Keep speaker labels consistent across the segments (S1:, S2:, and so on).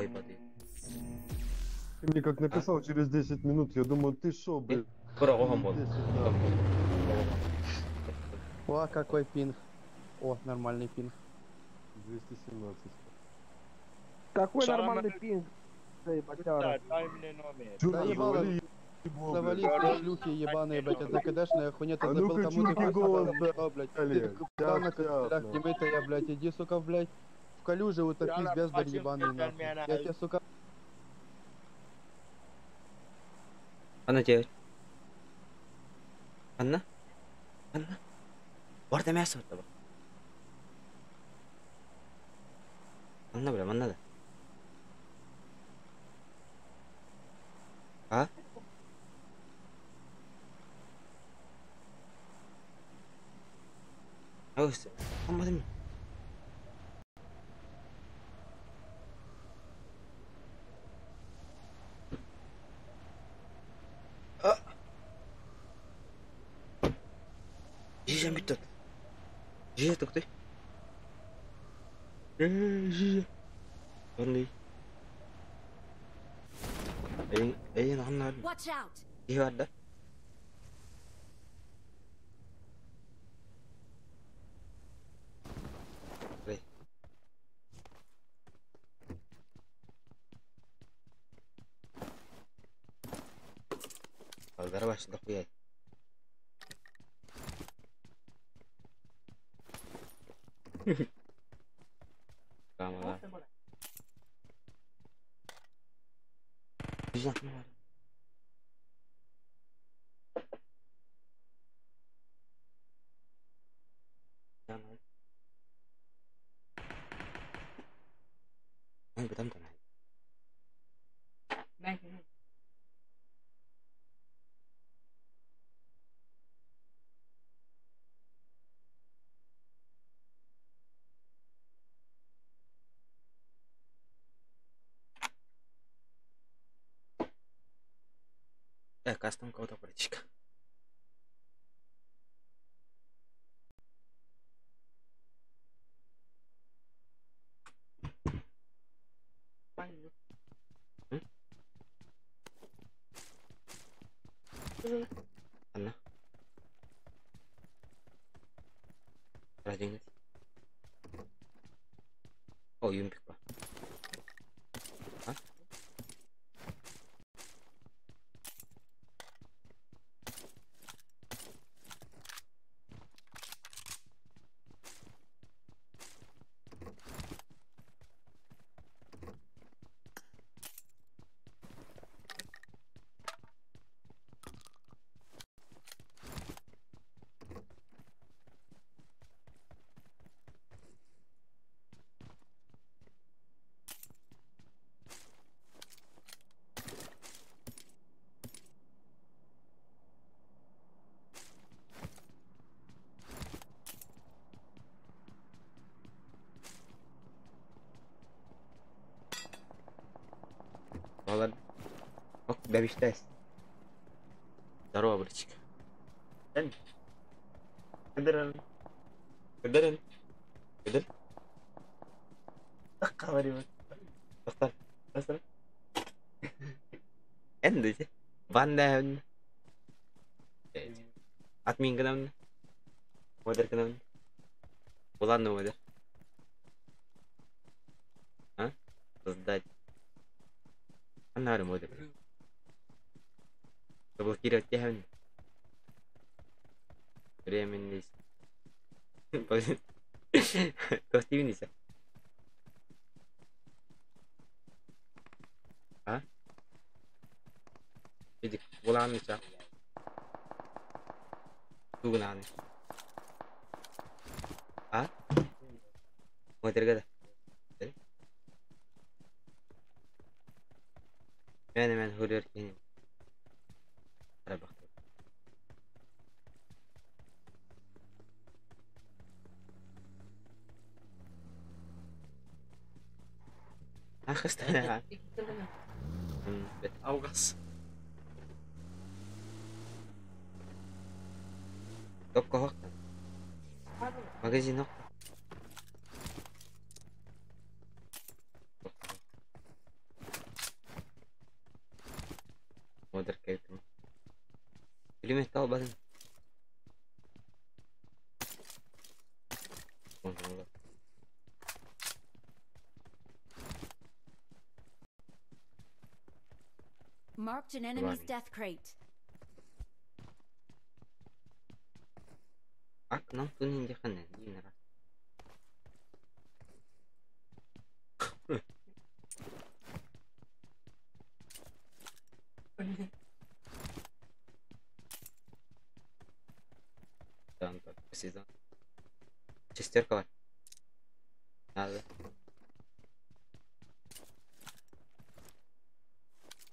S1: Байбады.
S2: Ты мне как
S1: А?
S2: написал через 10 минут, я думаю, ты шо, блядь,
S1: Кура оһон
S2: 10 нахуй.
S3: О, какой пинг. О, нормальный пинг.
S2: 217.
S4: Какой
S5: Шалом
S4: нормальный пинг, эй, батяра.
S5: Дай мне номер.
S2: Чё
S3: Да
S2: ты,
S3: ебало.
S2: завали ебло,
S3: Завали
S2: блядь.
S3: свои шлюхи ебаные, блядь, это КДшная хуйня, ты
S2: А
S3: забыл,
S2: ну-ка,
S3: кому ты
S2: чурки
S3: хуй
S2: голос
S3: сказал, блядь.
S2: дали.
S3: Ты куда на
S2: Тяп,
S3: костылях
S2: тяп,
S3: немытая, блядь, иди, сука, блядь, в калюже утопись,
S5: Шалом,
S3: бездарь
S5: почему
S3: ебаный,
S5: ты
S3: нахуй.
S5: меня
S3: Я тебе, сука,
S1: Анна тебе. Анна? Анна? Барда мясо вот Анна, бля, манна да. А? Ау, аммадым. А. Жижа бүттөт. Жижа токтой. Жижа. Онный. Эйин, эйин анна.
S6: Watch out!
S1: Киһи бар да? Эй. Алгара башында куяй. Камала. Жижа бар. Ай, бытам танай. Кастом кого-то братишка. Анна. Радиңит. О, юмпик па. А? Балар. Ок, бәбиштәс. Здорово, братчик. Ән. Кыдырын. Кыдырын. Кыдыр. Говорим. Тоқтар. Басыр. Ән десе. Банда. Админ гынамын. Модер гынамын. Буланны модер. А? Создать. Аннары модер. Заблокировать тягын. Временный. Тохтивнися. А? Иди, буланныша. Тугунаны. А? Модерга да. Мен мен хөрөр кеним. Арабак. Ахыстана. Аугас. Топка хоқтан. Магазин хоқтан. Пулемет албатын.
S5: Marked an enemy's death crate.
S1: Ак нам тунин дихане, динера. Там так, сезон. Шестерка var. Надо.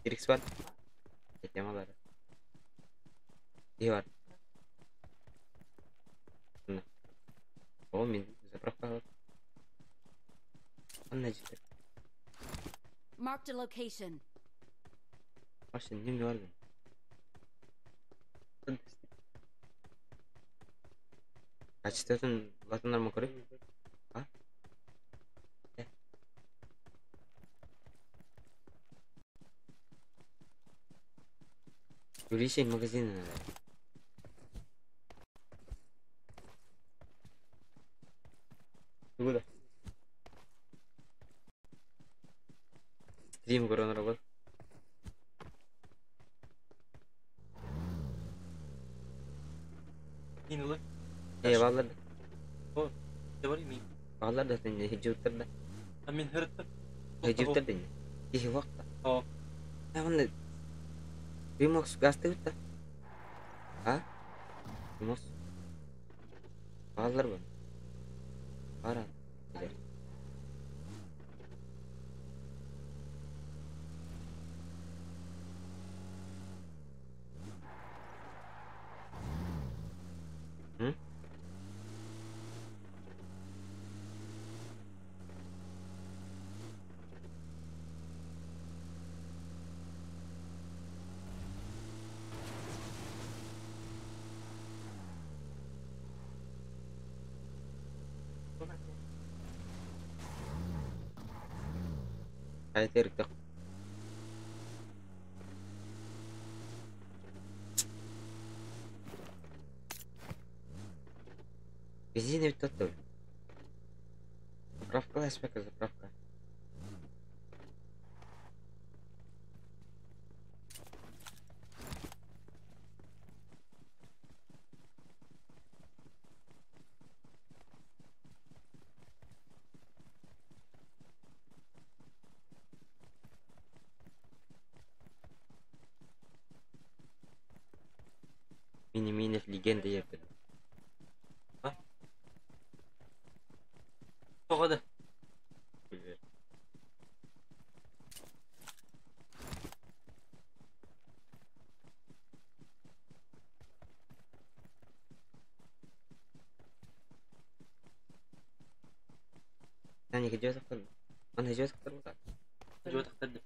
S1: 1x var. Ekleme var. И var. О, мин заправка var. Анна житер.
S5: Marked a location.
S1: Машин не var. Качествотун латынар ма көрөй? А? Увеличить магазины надо. Куда? Стрим көрөн работ.
S6: Yine
S1: Э, баллар.
S6: О, говори мне.
S1: Баллар да тенде хеджуттар да.
S6: А мен хырыттым.
S1: Хеджуттар ден. Кихи вакта.
S6: О.
S1: Амны Примокс гасты бутта. А? Примокс. Баллар бар. Бара. М? Hayır, так. Бензин ведь тот тоже. Заправка, СПК, заправка. Мини-мини легенда епті.
S6: Тоғады.
S1: Sen hediye sakladın. Lan hediye sakladın mı?
S6: Hediye sakladın.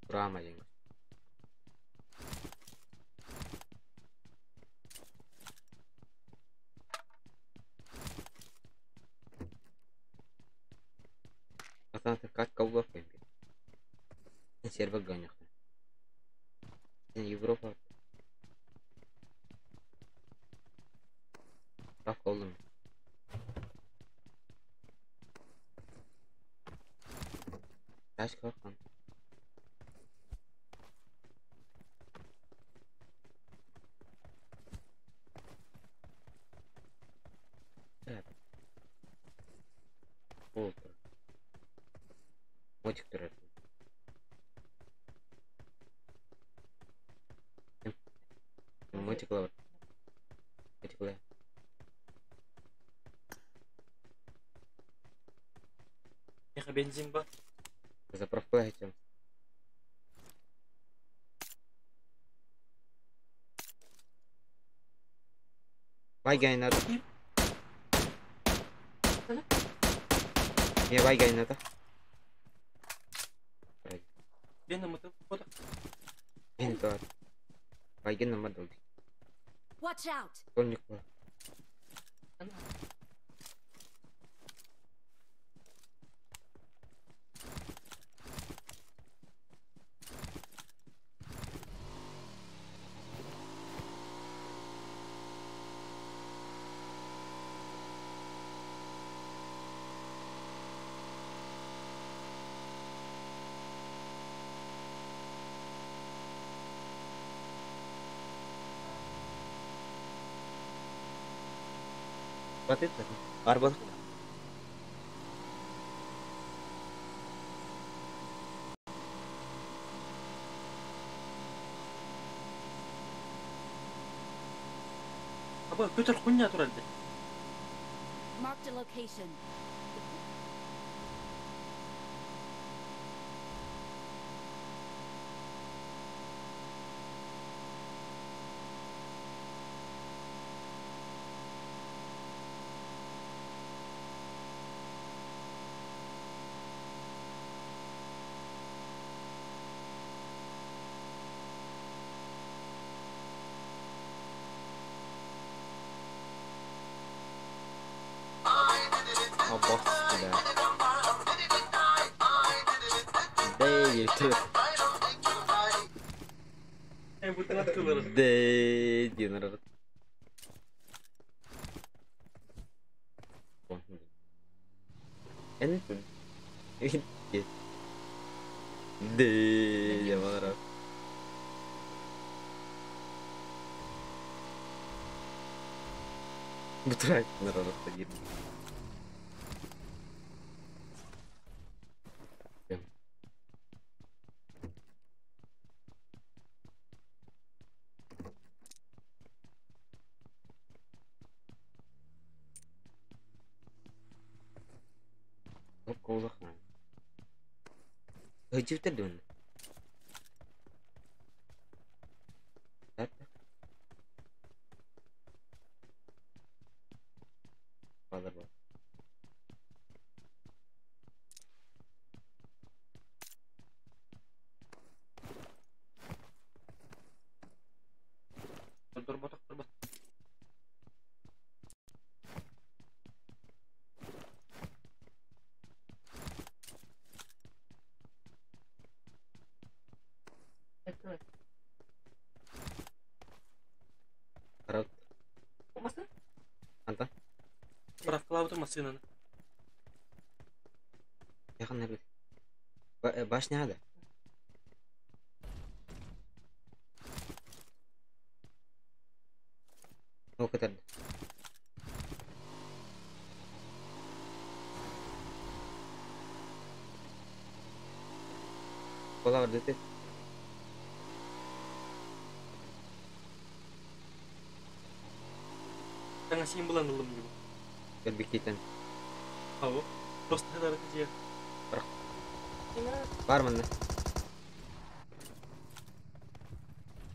S1: Rama jengo. Как колбов Сервер гонях. Европа. Так oğlum. Kaç korkan. Evet. Oldu. Мотик турар. Мотик лавр. Мотик лавр.
S6: Меха бензин ба.
S1: Заправка хотел. Байгай надо. Не байгай надо. Эн Пайген number долги.
S5: Watch out!
S1: Тонник бар. Батыт Арбан.
S6: Аба көтөр хуйня турар де.
S5: Marked a location.
S1: А босс, бля. Дэвид. Дэйдин. Эн Дэйдин. Бутурак народ. Жибитер дөн. Балар бар. Карат. Антон.
S6: Правкалабытым массыынаны.
S1: Якын nerede? Башня nerede? O kadar. Kola var dedi.
S6: Саҥа символын ыллым дии.
S1: Кэлбиккитен.
S6: Ау. Просто дьиэ.
S1: Бар манна.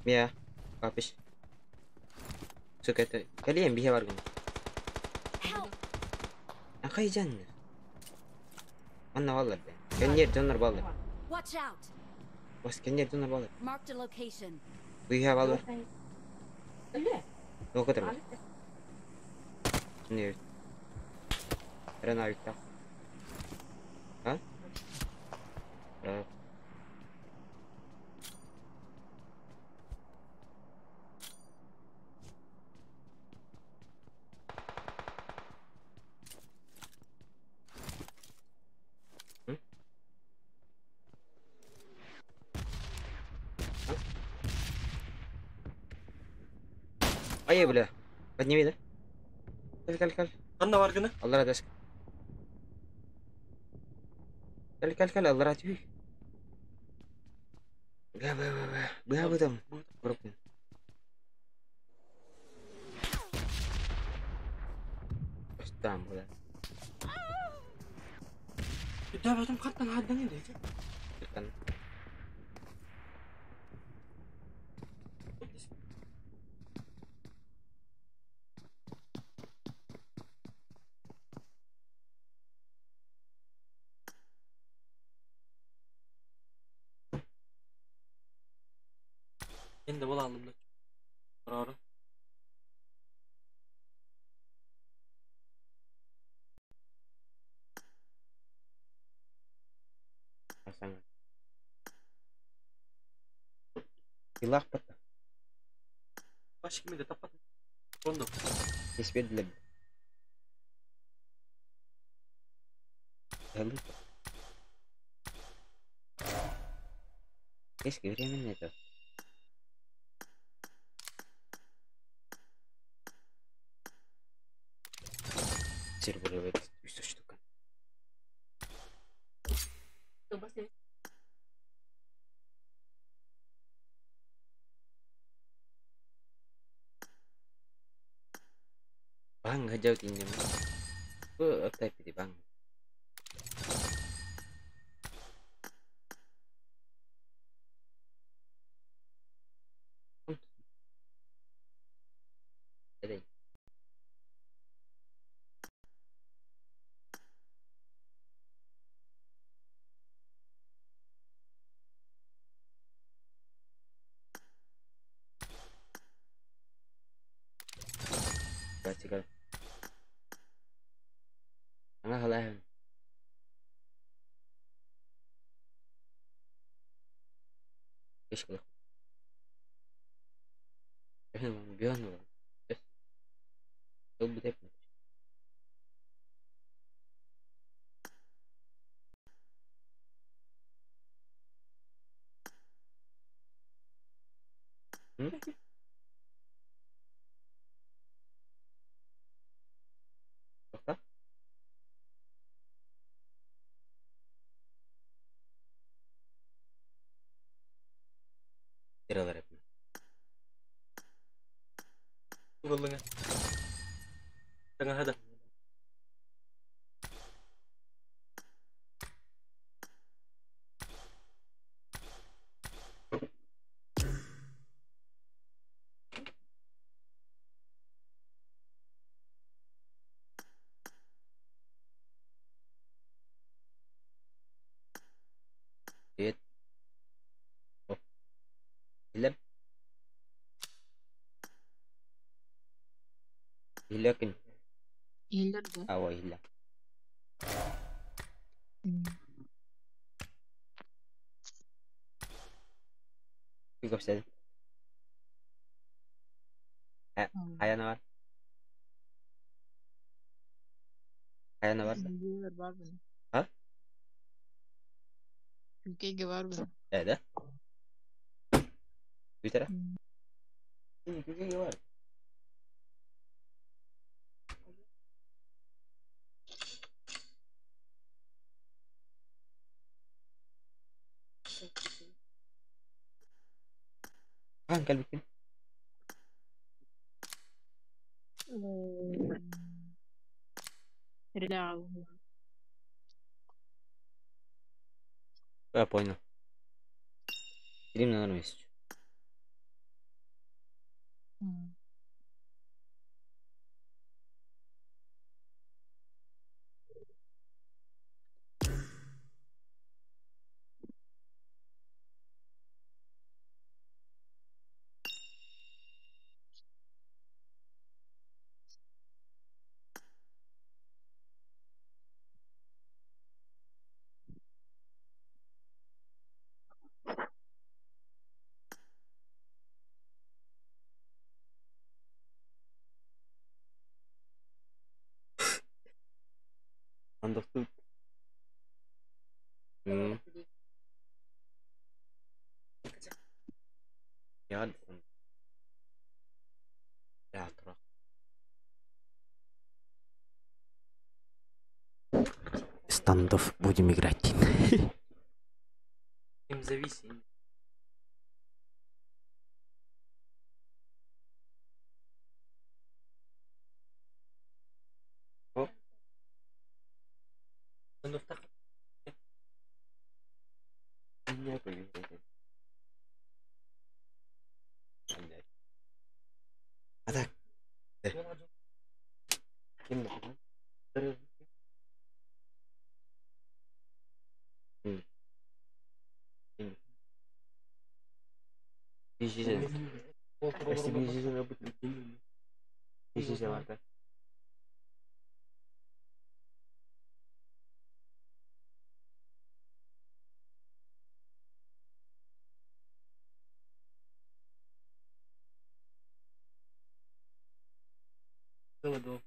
S1: Мия. Папиш. Сука, это... Кэлиэн биһэ бар гын.
S5: Help!
S1: Акай жан. Манна баллар бе. Кеннер дьоннор баллар.
S5: Watch out!
S1: Бас кеннер дьоннор баллар.
S5: Marked a location.
S1: Быһа баллар. Ол kadar. Не. Рена. А? Да. М? А? Ай, бля. Подними, да? Кал, кал, кал.
S6: Ханна бар гына?
S1: Allah razı olsun. Кал, кал, кал, Allah razı olsun. Бля, бля, бля, бля. Бля, об этом. Бруклин. Там, бля.
S6: Өйдөөбөтүм хантан хааддан индэ.
S1: Там.
S6: Endi bola aldım da. Doğru.
S1: Асан. Илах пата.
S6: Başka kimi de tapat. Kondu.
S1: Kesmediler. Keşke временно это. Сервер үс штука. Bang, jauh tinggi. Gue type di bang. Bicycle. Tengah lah. Ish kalau. Biar Тоқта. Liralar hep.
S6: Golnya. Tengah ada.
S1: Привет. О. Hilap. Hilakin.
S7: Healer да?
S1: Awa hila. Gösterdim. Hayana var. Hayana var da.
S7: Var benim.
S1: Ha?
S7: Ülkeye var benim.
S1: Evet. Bir taraf. Ülkeye var. Han kalbikin.
S7: Реал.
S1: Я понял. Стрим на месяц. Understood. Ya, ya, Стандов будем играть.
S6: Им зависим.
S1: А так. Kim Iç içe vardı.
S6: Тыла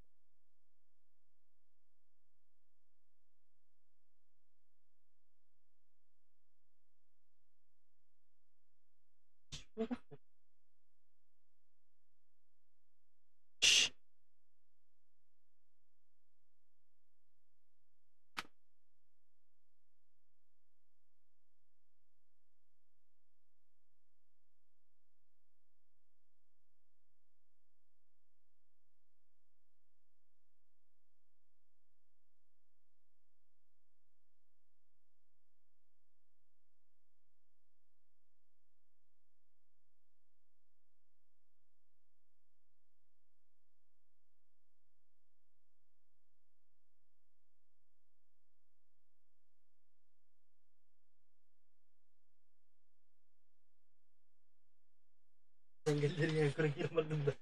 S6: Engelleri yani kırık da.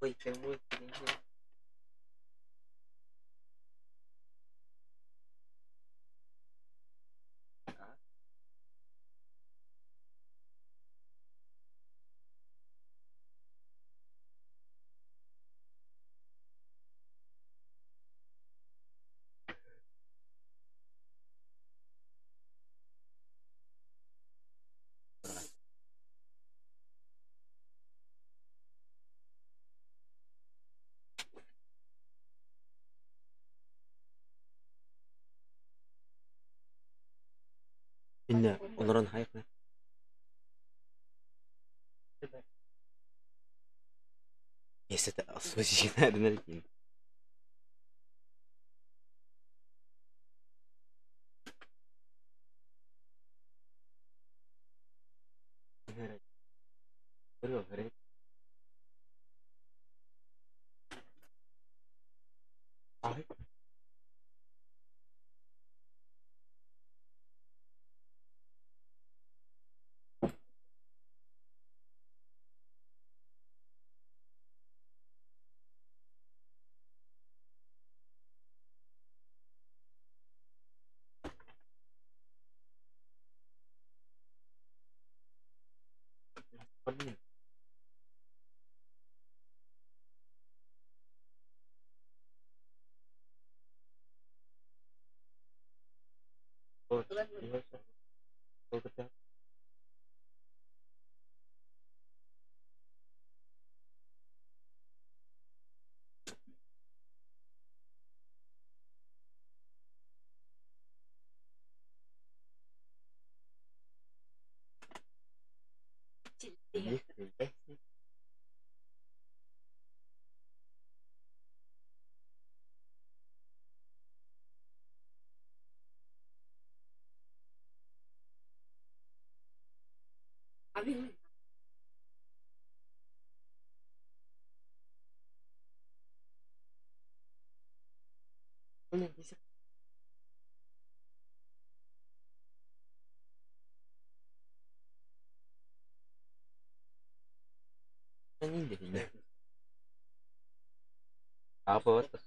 S1: Wait, I'm waiting here. Инна, олорон хайыкна. Если это освобождена. Блин. Вот, Apa tuh?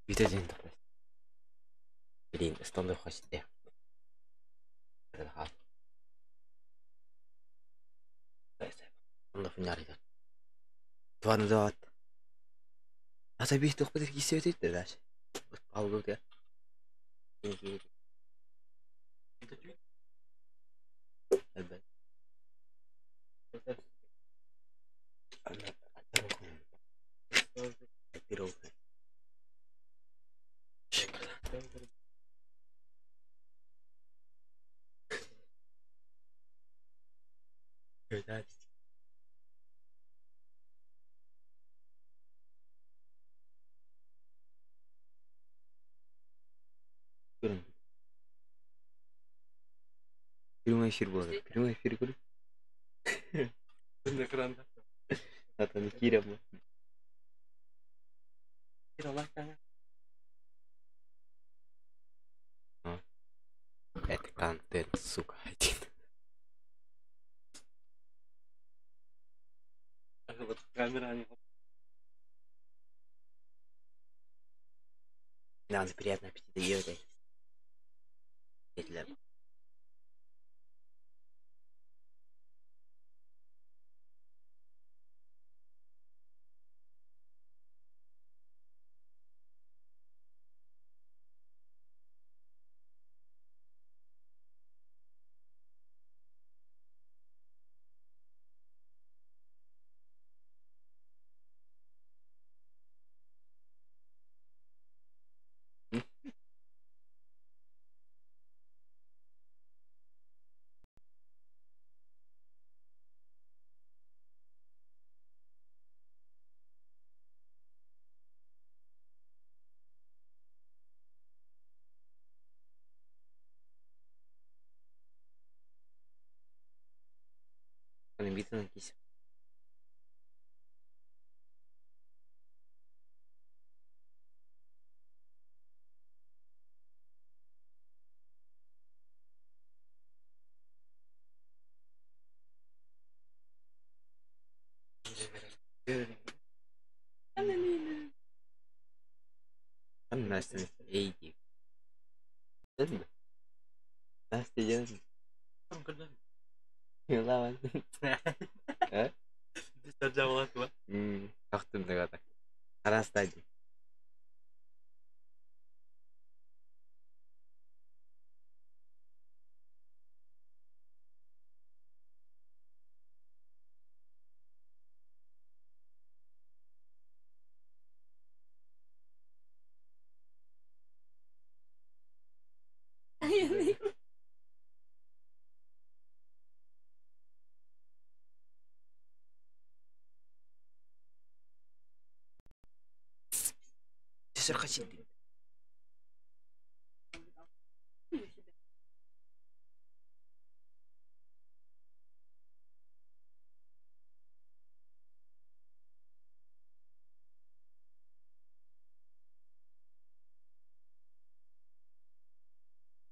S1: Бүтэ дьин тоқта. Блин, стонды хочет. 2 на 2. А забить только подожди, дальше. Паузу я. Прямой эфир был. Прямой эфир говорю.
S6: Экран.
S1: Натан Киря был. Это контент, сука, один.
S6: Вот камера не
S1: Да, приятного аппетита, ебать. Битвы на кисе. Настя, Настя, Lawan. Eh? Ахтым дагата. Арастади. Сырқасин.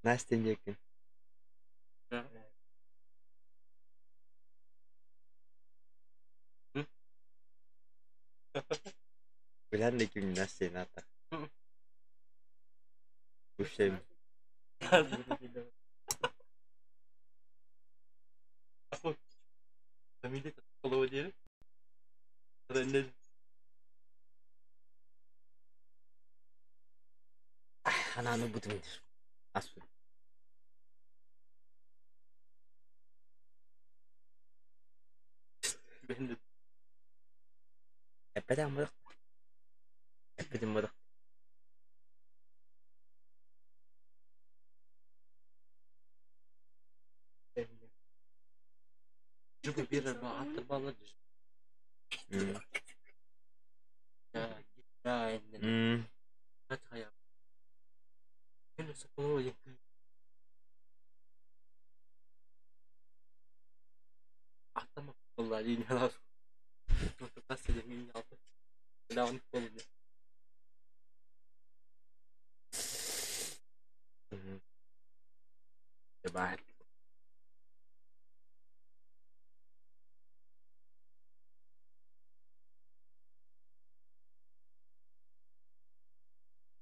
S1: Настя диэкин. Билэн да ким Настя ната. Бывшая. Ханааны бутун аспыт. Эппэтэх модох. Эппитим модох. М. Мгм. Goodbye.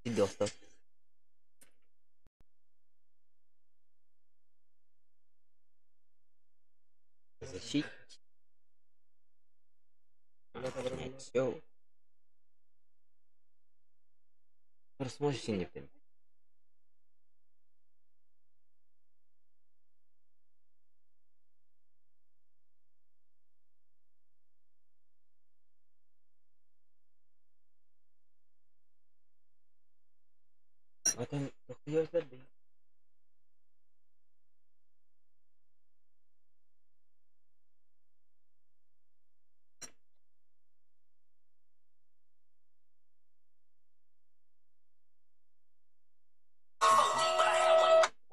S1: Dostlar. Защитить. Все. Сможете не прям. Атын тохтуйар бэй.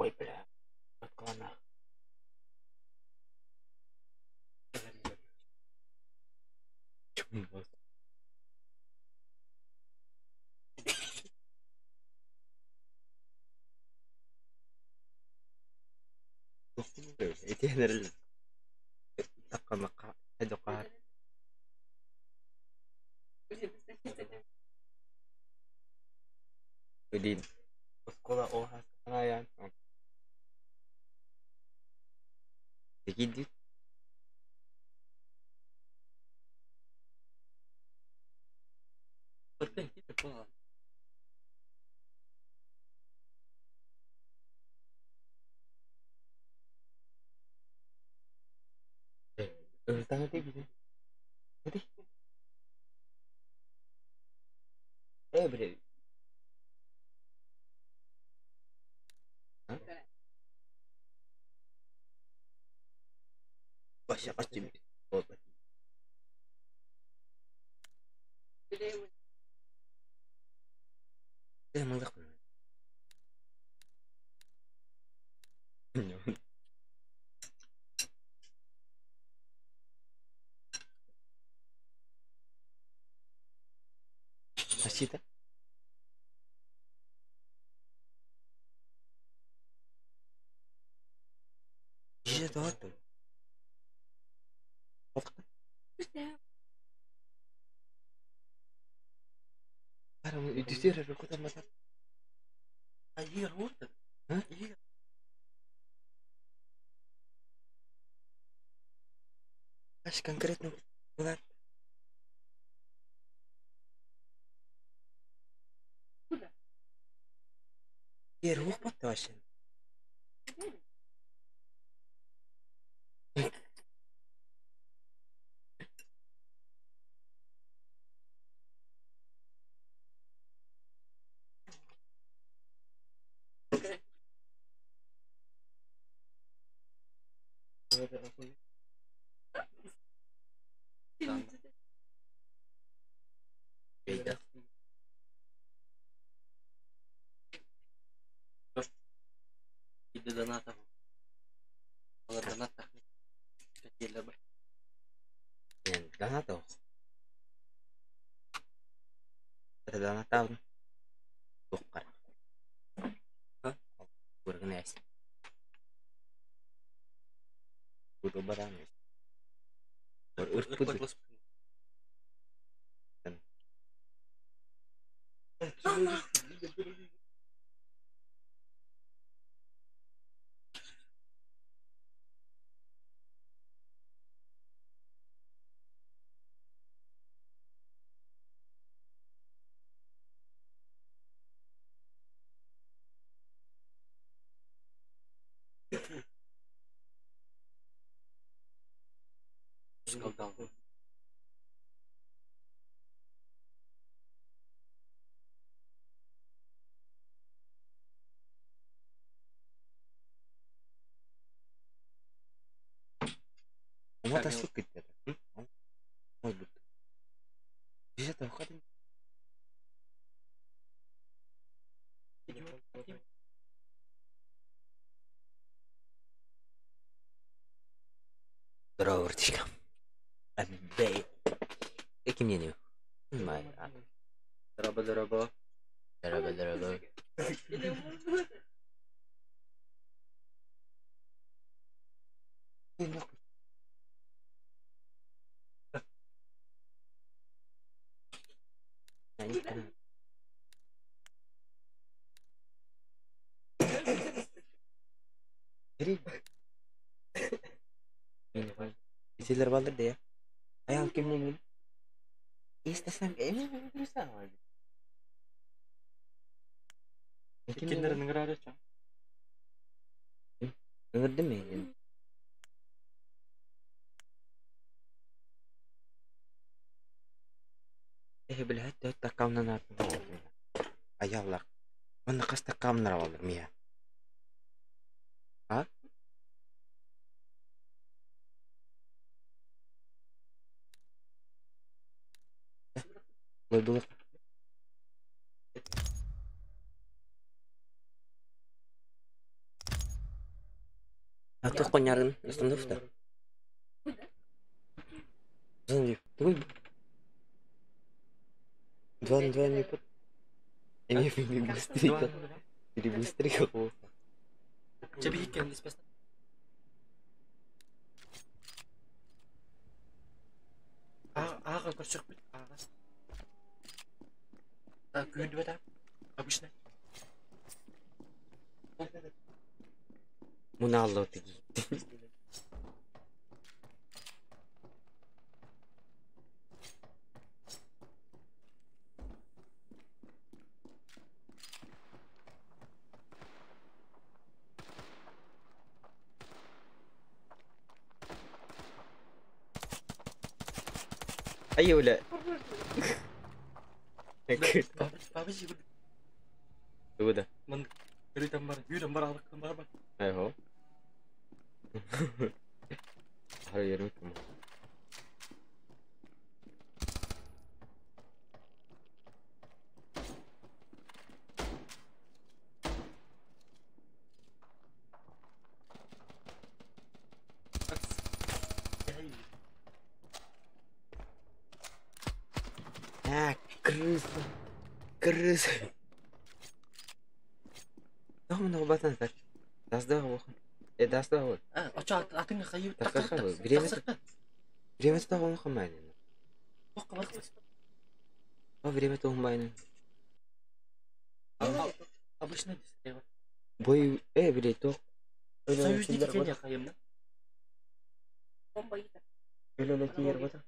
S1: Ой, бля. Отклона. Итиэнэр таққамаққа хадоқаар Блин. Оскола оха санаян. Дегиди. Ыртаҥы ти. Э, бля. Вообще, почти. Вот. Э, мы Защита. Же тоҕо Аж конкретно булар. Ер ух батты вообще. Бейда. Донатов. Это донатав. Тухкар. Кургнес. Здорово, братишка. Отдай. Каким мнению?
S6: Здорово, здорово.
S1: Здорово, здорово. Силер балдыр да. Аял кимнен Истесем эми bilirsen var.
S6: Иккиннерин ыҥырар ча.
S1: Ыҥырдым мин. Эһи билэһэт төт таккамнан артым. Аяллар. Манна хас таккамнар алыр мия. А? Было. А то конярын остановка. Зони, твой. Два на два не под. Я не быстрее. Или быстрее.
S6: Чебикен диспес. Ага, көрсөк бит. Ага. Так, күндү бата. Обычно.
S1: Муналло тиги. Ай, бля. Тугу да? Айхо. Хары ермек. А, крыса. Крыса. Тоҕо батан Дасда охон. Э дасда ол.
S6: А, очо атын хайы
S1: Такаха время. Время того хамайны. Во время того майны.
S6: Обычно
S1: Бой э биле тох.
S6: Союзники кене хайымна.
S1: Өлө киер бота.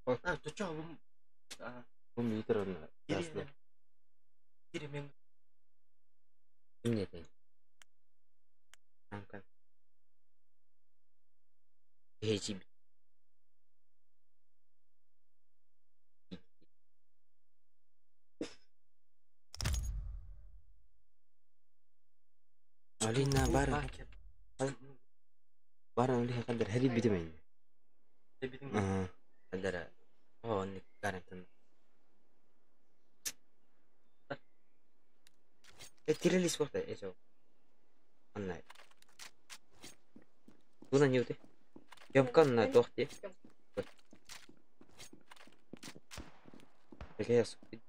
S6: А, то чё, бу
S1: Бу метр онна. Дасда.
S6: Кире мен.
S1: Эмне дейм? Анка. Эжи. Алина бар. Бар اللي قدر هذه بدمين. اه قدر اه انك كانت تيرلي سوقت ايش анна. Туна не уты. Ямкан на тохти. Такая супит.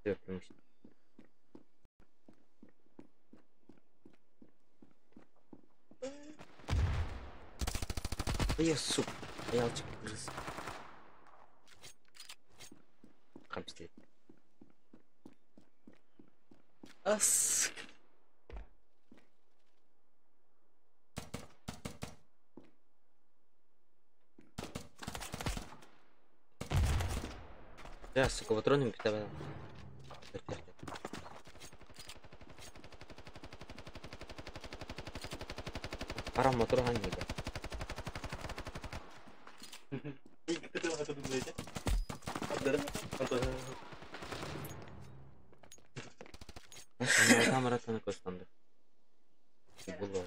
S1: Ой, сука. Аялчик крыс. Хамстит.
S6: Ас.
S1: Да, сука, патроны питаб. Арам мотор ханнига. Камератаны көстөндө. Бул.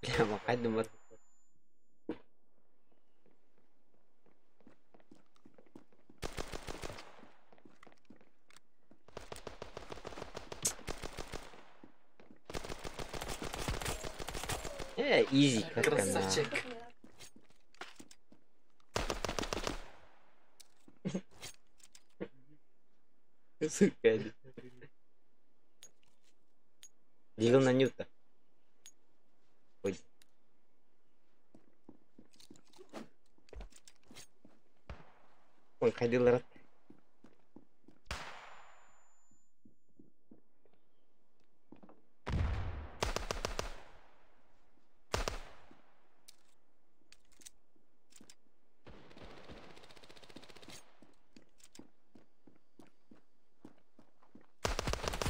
S1: Бля, мақайдым бар. Изи, как она.
S6: Красавчик.
S1: Сука. Дигл на нюта. Ой. Ой, ходил рад.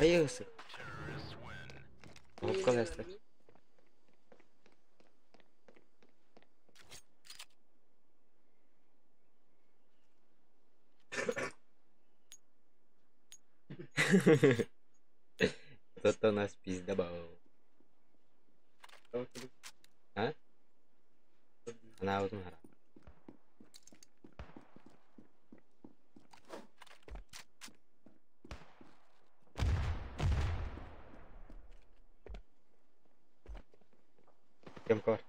S1: Появился. Колеса. Кто-то нас пиздобал. А? Она вот Кем кор?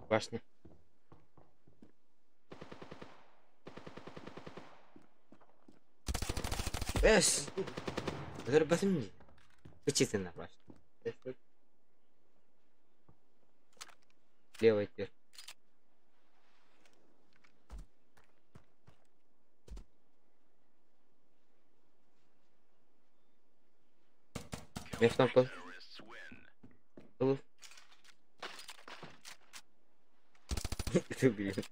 S1: Башня. Эс! Өлөр басым Вычисленно башня. Левый теперь. Мен там был. Ты, блин.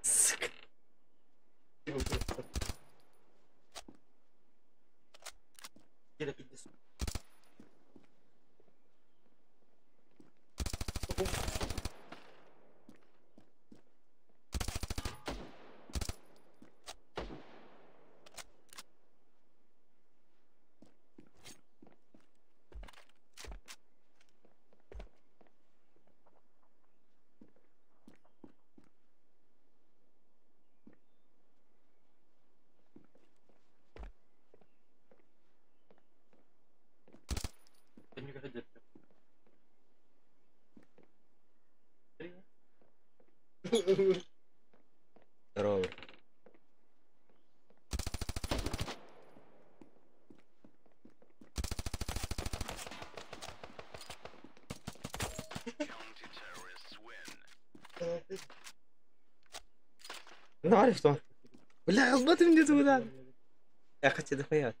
S6: Сука. Где пиздец?
S1: Здорово. انا عارف. لا غلطت من تقول اخذت دخيات.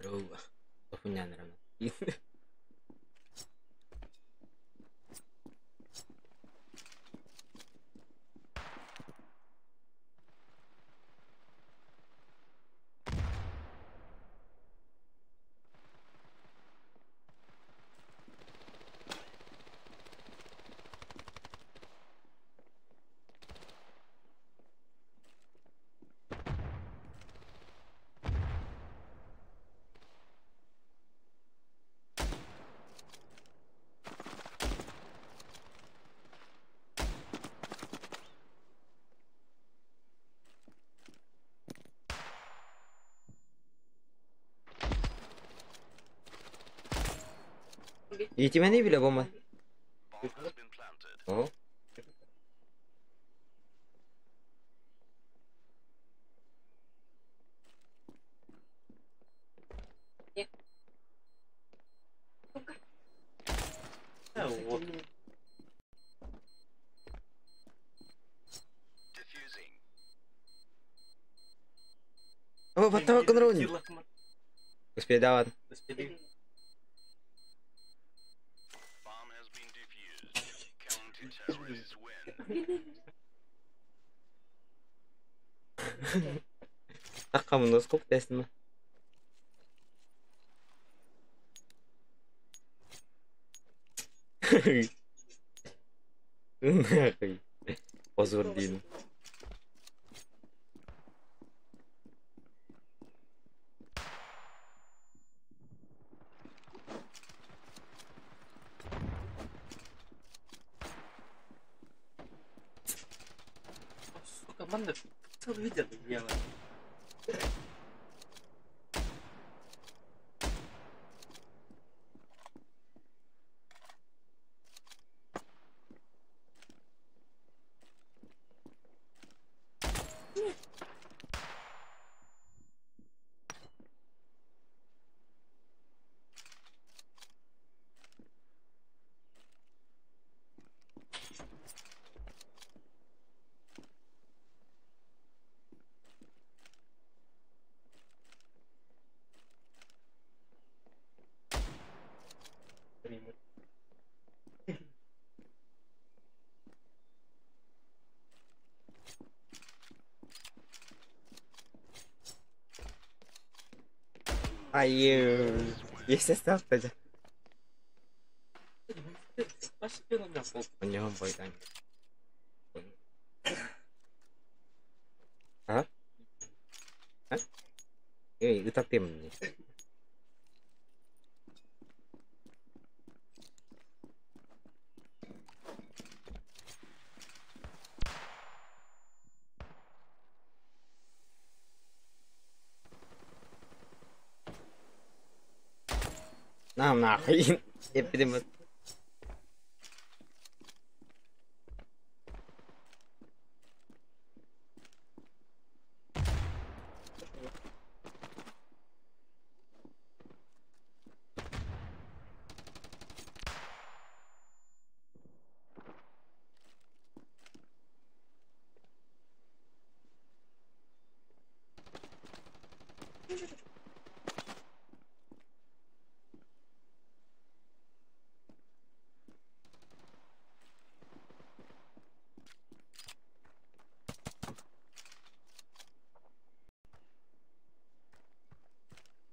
S1: روح طفني انا رمى. Иитимэни билэ бомба. О.
S6: Вот.
S1: О, баттава конрони. Успей дават.
S6: Успели.
S1: Таққамын сколько тестін ба? Нахуй. Позор деймін.
S6: Сука, манна целый видео делает.
S1: Айы. Естественно, кстати. У него бой. А? А? Эй, это ты мне. Нам нахуй. Я перемот.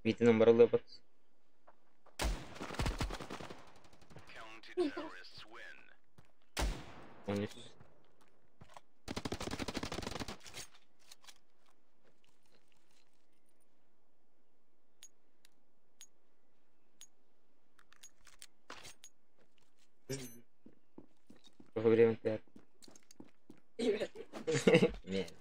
S1: Видно, номер лепот. Он Сколько времени ты? Нет.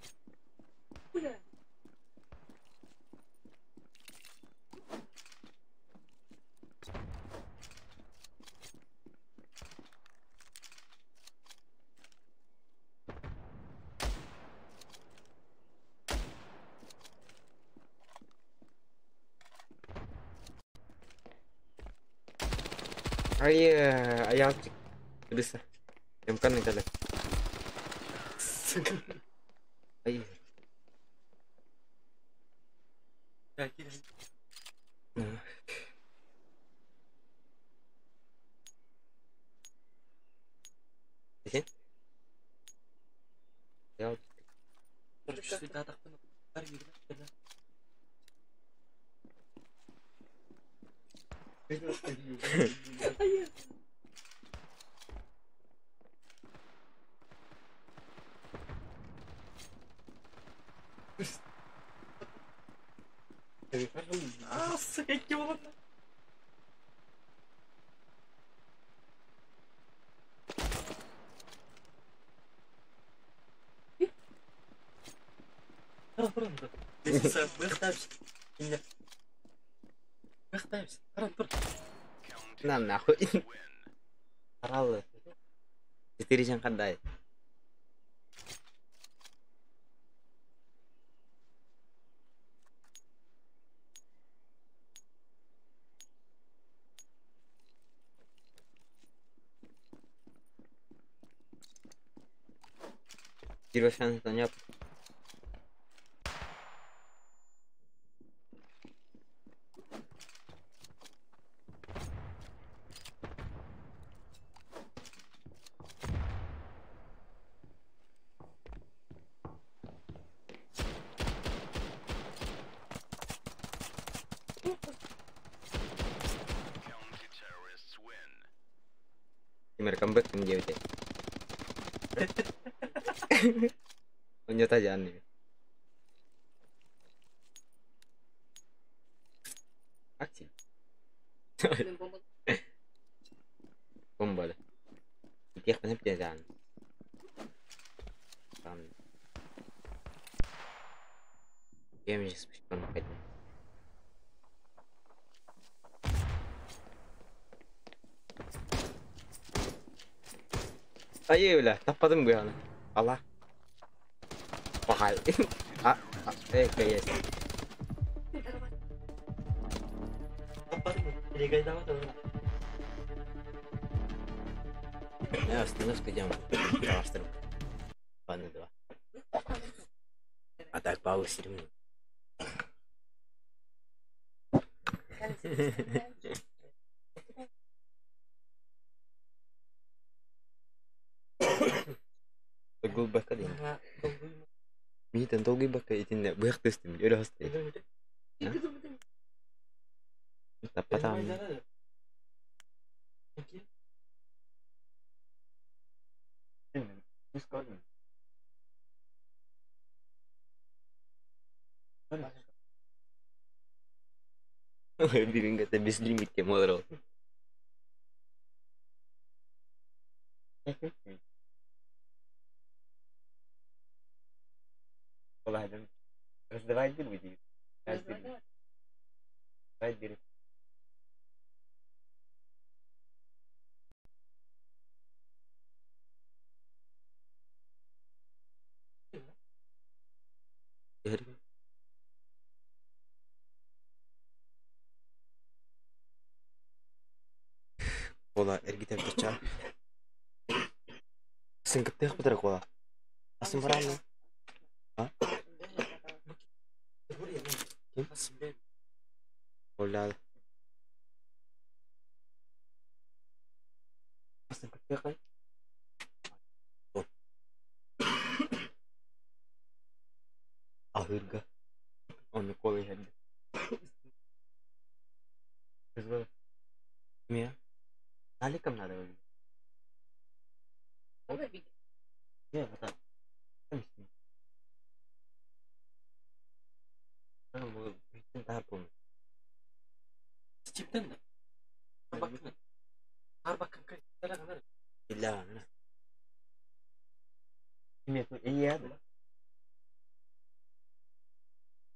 S1: Ай, аял. Крыса. МК на Ай. На нахуй. Аралы. Четыре жан Первый шанс на Тимир камбэк ким диэбитэй? Онньото дьаанныыр. Актив. Бомбалы. Итиэхпин эптиэн даҕаны. Айыы бля, таппатым быаны. Ала. Пахай. А, есть. Я остановка идем. Ладно, два. А так паузу. Долгуйбакка диэн. Миитэн долгуйбакка итиннэ быах тыстым өрө хасты. Таппатаҕым. Бүгүн безлимитке молорол. Ладно. Раздавай дыры. Раздавай дыры. Кола эргитер тача. Сыҥкыттыах бытара кола. Асын барамы? А? Ким? Оля. Сыҥкыттыах Аһыырга. Онно кола иһэрдэ. Мия. Наликом надо выглядеть. Не, вот так.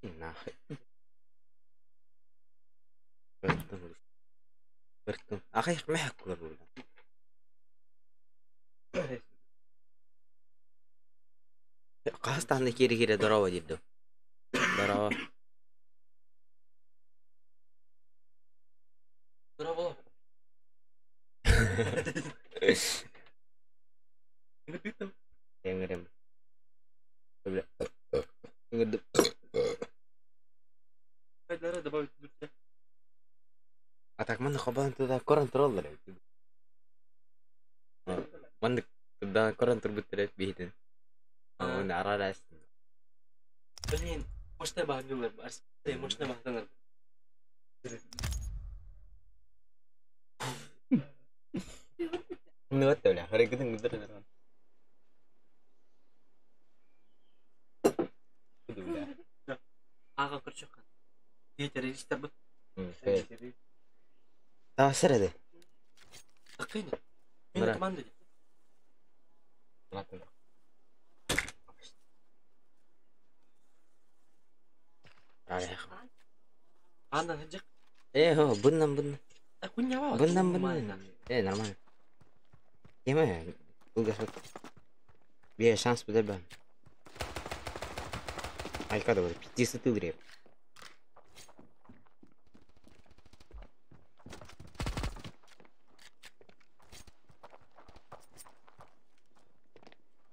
S1: Нахуй. Ахай мэхэ буолла. Хаһыс даҕаны киирэ-киирэ дорообо диир дуу. Дорообо.
S6: Дорообо.
S1: Ыҥырым. Ыҥырдым. А так манна хобоон туда көрөн тураллар эбит. Маннык да көрөн турбуттар эбит биһитин. Уонна арараас.
S6: Блин, мощная баһыллар, мощная баһыллар.
S1: Ну вот бля, харыгытын гыдыр.
S6: Ааҕа көрчөххө. Террористар бу.
S1: Таасыр эди.
S6: Такыйны. Мен команда. Анна хыджык.
S1: Э, хо, буннан буннан.
S6: Куньява.
S1: Буннан буннан. Э, нормально. Еме, улгасат. Бе шанс буде бан. Айка да 50 тыл.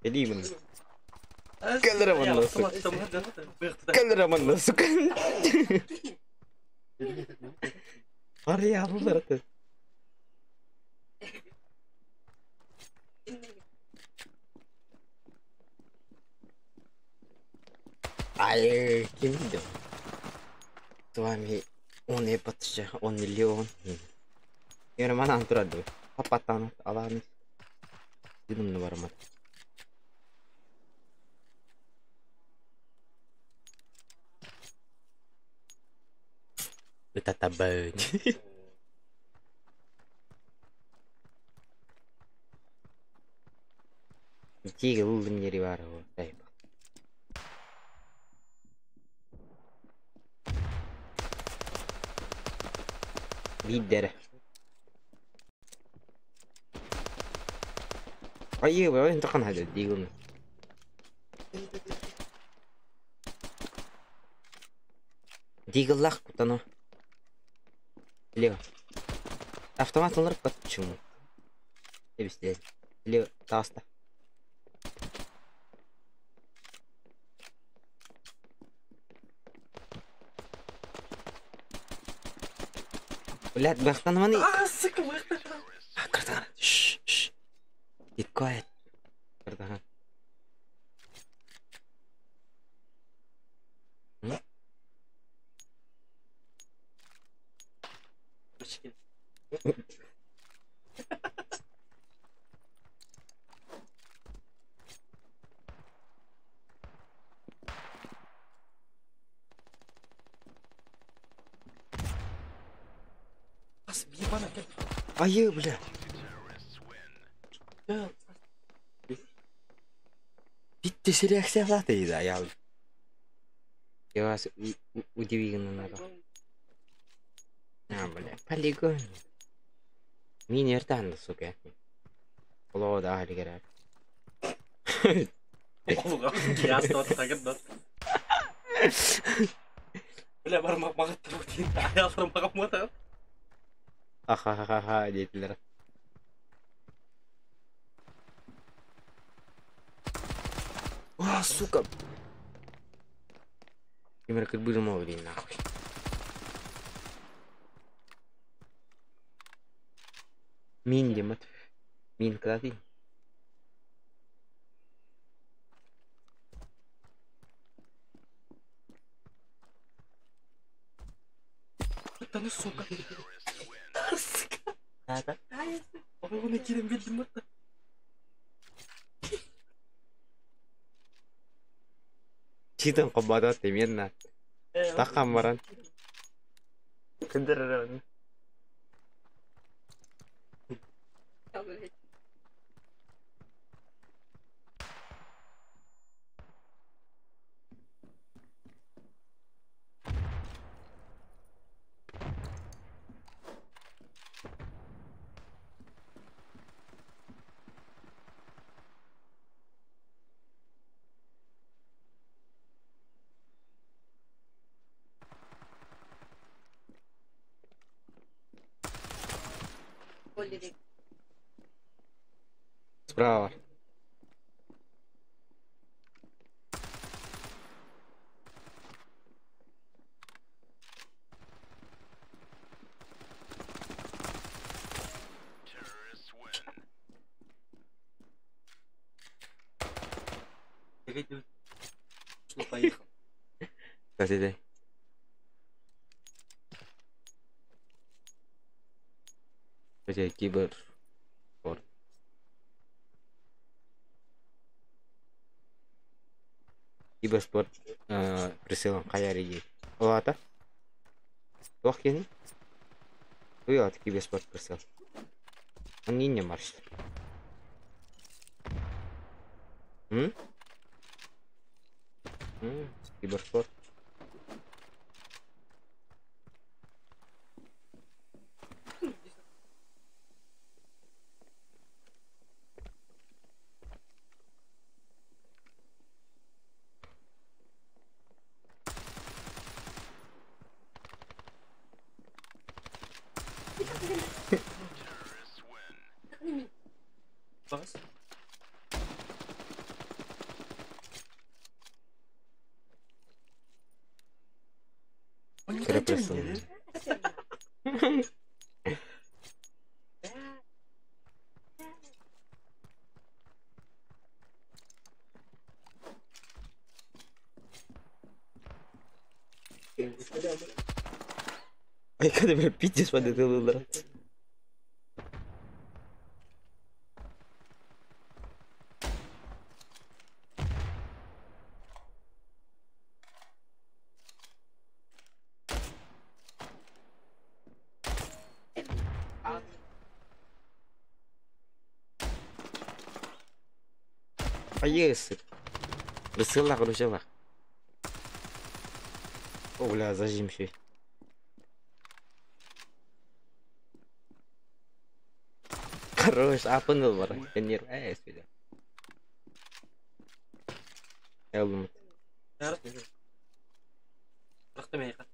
S1: Элимин. Кэлэр сука. Кэлэр сука. Арыялар. Ай, ким видел? С вами он и подча, он миллион. Я манан турады. Папатан аланы. Динум барамат. Ытатабын. Тиги ылдым жери бар го. Биддер. Айы, ой, тоқан хады дигүн. Дигыллах кутано. Лево. Автомат олар почему? Эбисте. Лево, таста. Блядь, бахтан мани.
S6: А, сука, бахтан.
S1: Картаган. Шш, шш. Be quiet. Картаган. Айы, бля. Битте сериакция да, я. Я вас удивил надо. А, бля, полигон. Мин эртан, сука. Олоо да алигер.
S6: Бля, бармак магаттыр дейін. Аяғым мағам
S1: Ахахаха дейтилер. А, сука. Кемер кырбырым блин, нахуй. Мин демат. Мин куда ты?
S6: Да ну сука. Сука. Да. Оны кирен билдим бата.
S1: Читан кобадат именно. Такам баран. Кындырырын. Справа.
S6: Пошло, поехал.
S1: Кстати, Кстати, киберспорт. Киберспорт присылан хайа регион. Олата? Туох кини? Уй киберспорт присыл. Он не марш. М? М, Киберспорт.
S6: Бас.
S1: Кыра присыл. Ай, когда бля, пиздец под это было. Поесы. Высылах, русилах. О, бля, зажим еще. Хорош, апыныл бар. Нер, әй, сөйле. Элдым.
S6: Рахта мейха.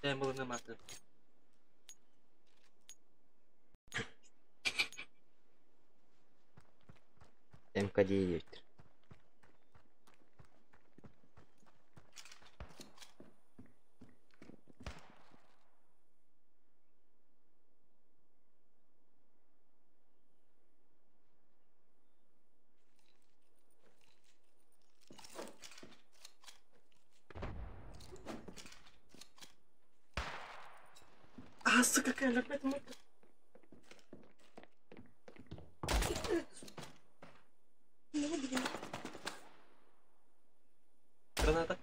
S6: Тәм булыны маты.
S1: МК-9.
S6: А, сука, какая опять мыка. Граната.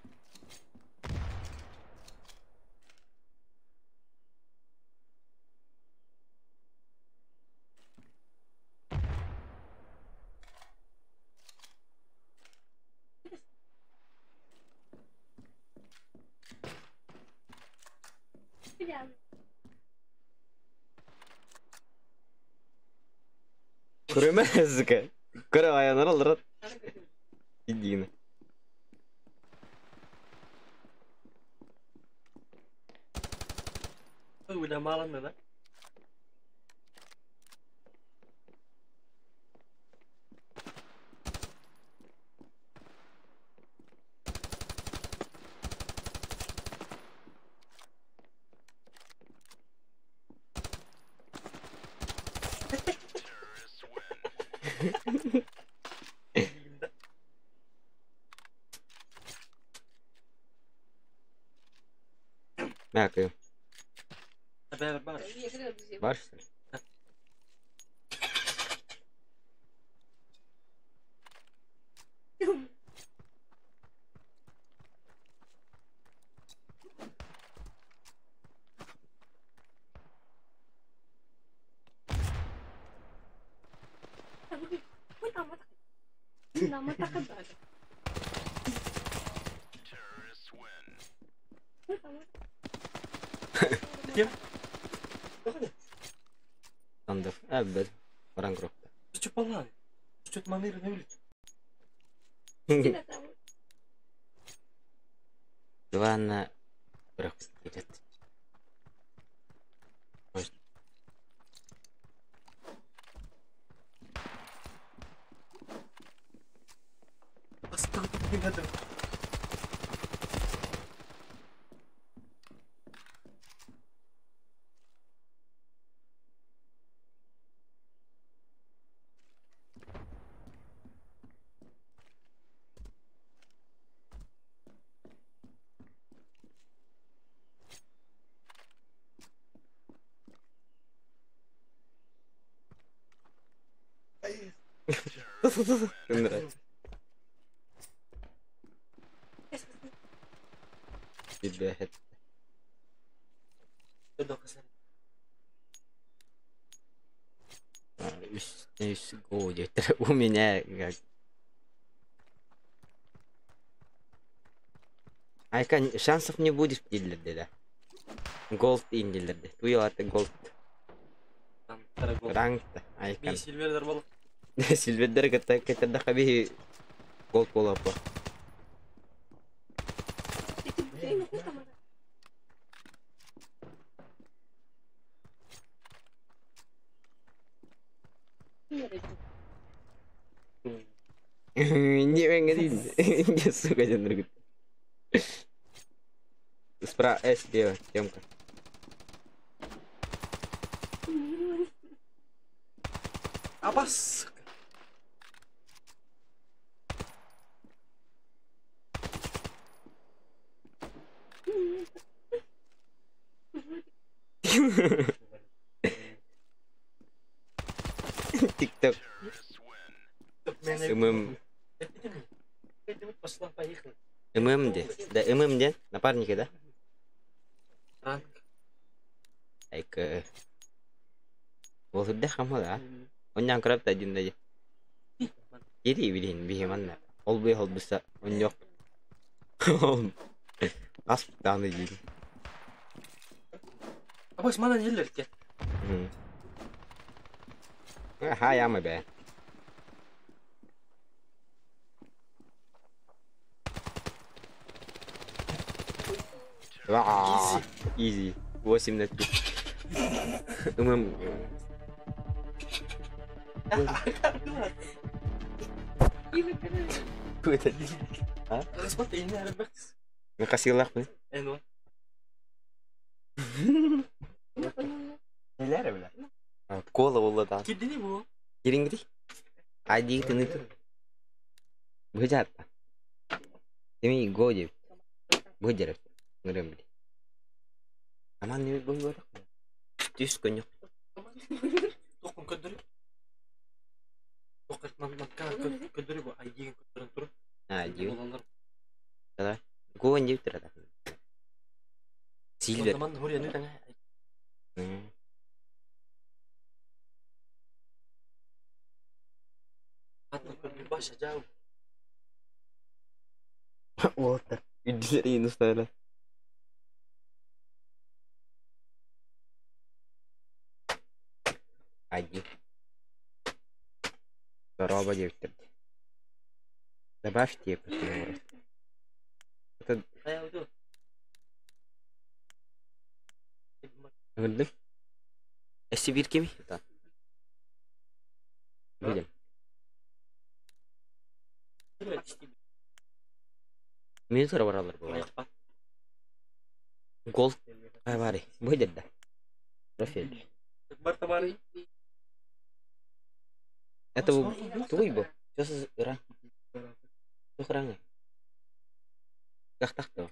S1: Көрөмө, сука. Көрө аянар алырат. Идина.
S6: Ой, маланна, да?
S1: Мякаю.
S6: Бар, бар.
S1: Бар, что ли? Андыр. Әббет. Баран группа.
S6: Что палан? Что это манеры на улице?
S1: Два на... Идет. Может.
S6: Остаток не надо.
S1: Нравится. Тебя это. Үс го диэттэр. У меня как. Айка шансов не будет дииллэр да. Gold индилерде. Туялаты gold. Ранг айкан.
S6: Сильвердер бол.
S1: Сильвердер кытта кетерде хаби gold болапа. Не мен сука ден Спра слева, темка.
S6: Абас.
S1: Тикток. ММ.
S6: Пошла, поехала.
S1: ММД. Да, ММД. Напарники, да?
S6: Ранг.
S1: Айка. Вот хамма да. Оннан крапта один да. Ири билин бихеманна. Ол бу ол буса онньок. Ас таны дии.
S6: Абас мана неллерке.
S1: Ха яма бе. Easy. 8 на 3. ММ. Какой-то. А? Накосилах мы. Нелер бля. Кола болла да.
S6: Кирдини бу.
S1: Кирингри. Ади тыны. Быжат. Теми годи. Быжарып. Ngырым. Аман не бу Түс көньок.
S6: Токун көдөрү. Токун манка көдөрү бу айдиген көдөрүн туруп.
S1: А, ди. Да. Гон дип турат. Сильвер.
S6: Ман хурия нүтәңә. Атны көдөрү баша жау.
S1: Уолтер. Үдилер инустайлар. Один. Здорово, девять. Добавьте просто. Это... Көрдүм. Эсси бир кеми? Да. Билем. Минутара баралар бу. Гол. Ай бары. Бу да. Профиль. Это твой был. Сейчас ра. Сохраны. Как так-то?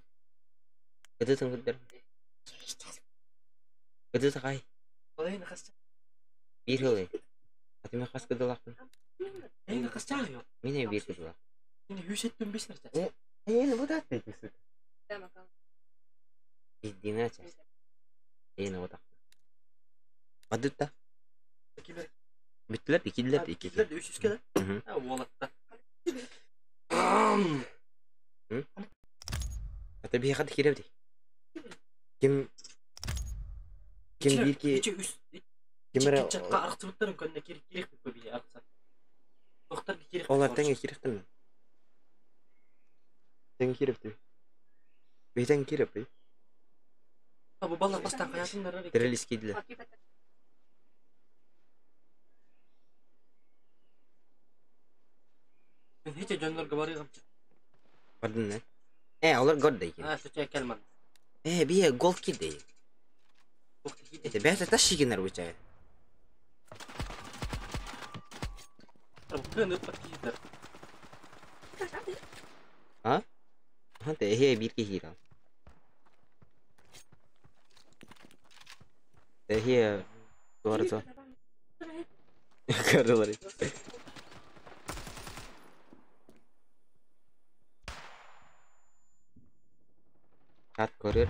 S1: Это там вот Это такай. Бир хылы. А ты меня хас кыдалакпын. Меня бир кыдалак. Э, вот это ты, сука. Издинача. Э, вот так. Бадытта. Биттилер, икилер, икилер.
S6: Үч үскә да? А, уолатта.
S1: Ата бии хат киребди. Ким Ким бир ки Ким бир
S6: Арксыбыттарын көннө кирик кирик бу бии аркса. Доктор кирик.
S1: Олар тең киректен. Тең кирепти. Бейтен киреп.
S6: Бу балар бастан каятыннар.
S1: Террелис кидилер.
S6: Мен хече жоннор барыгым.
S1: Бардын не? Э, олар гол дейкен.
S6: А, төчө келман.
S1: Э, бие гол киди. Это бәсә таш шигенер бу чай. А? Ханте, эхе бир ки хира. Эхе дуарза. Карлары. Kat kurir.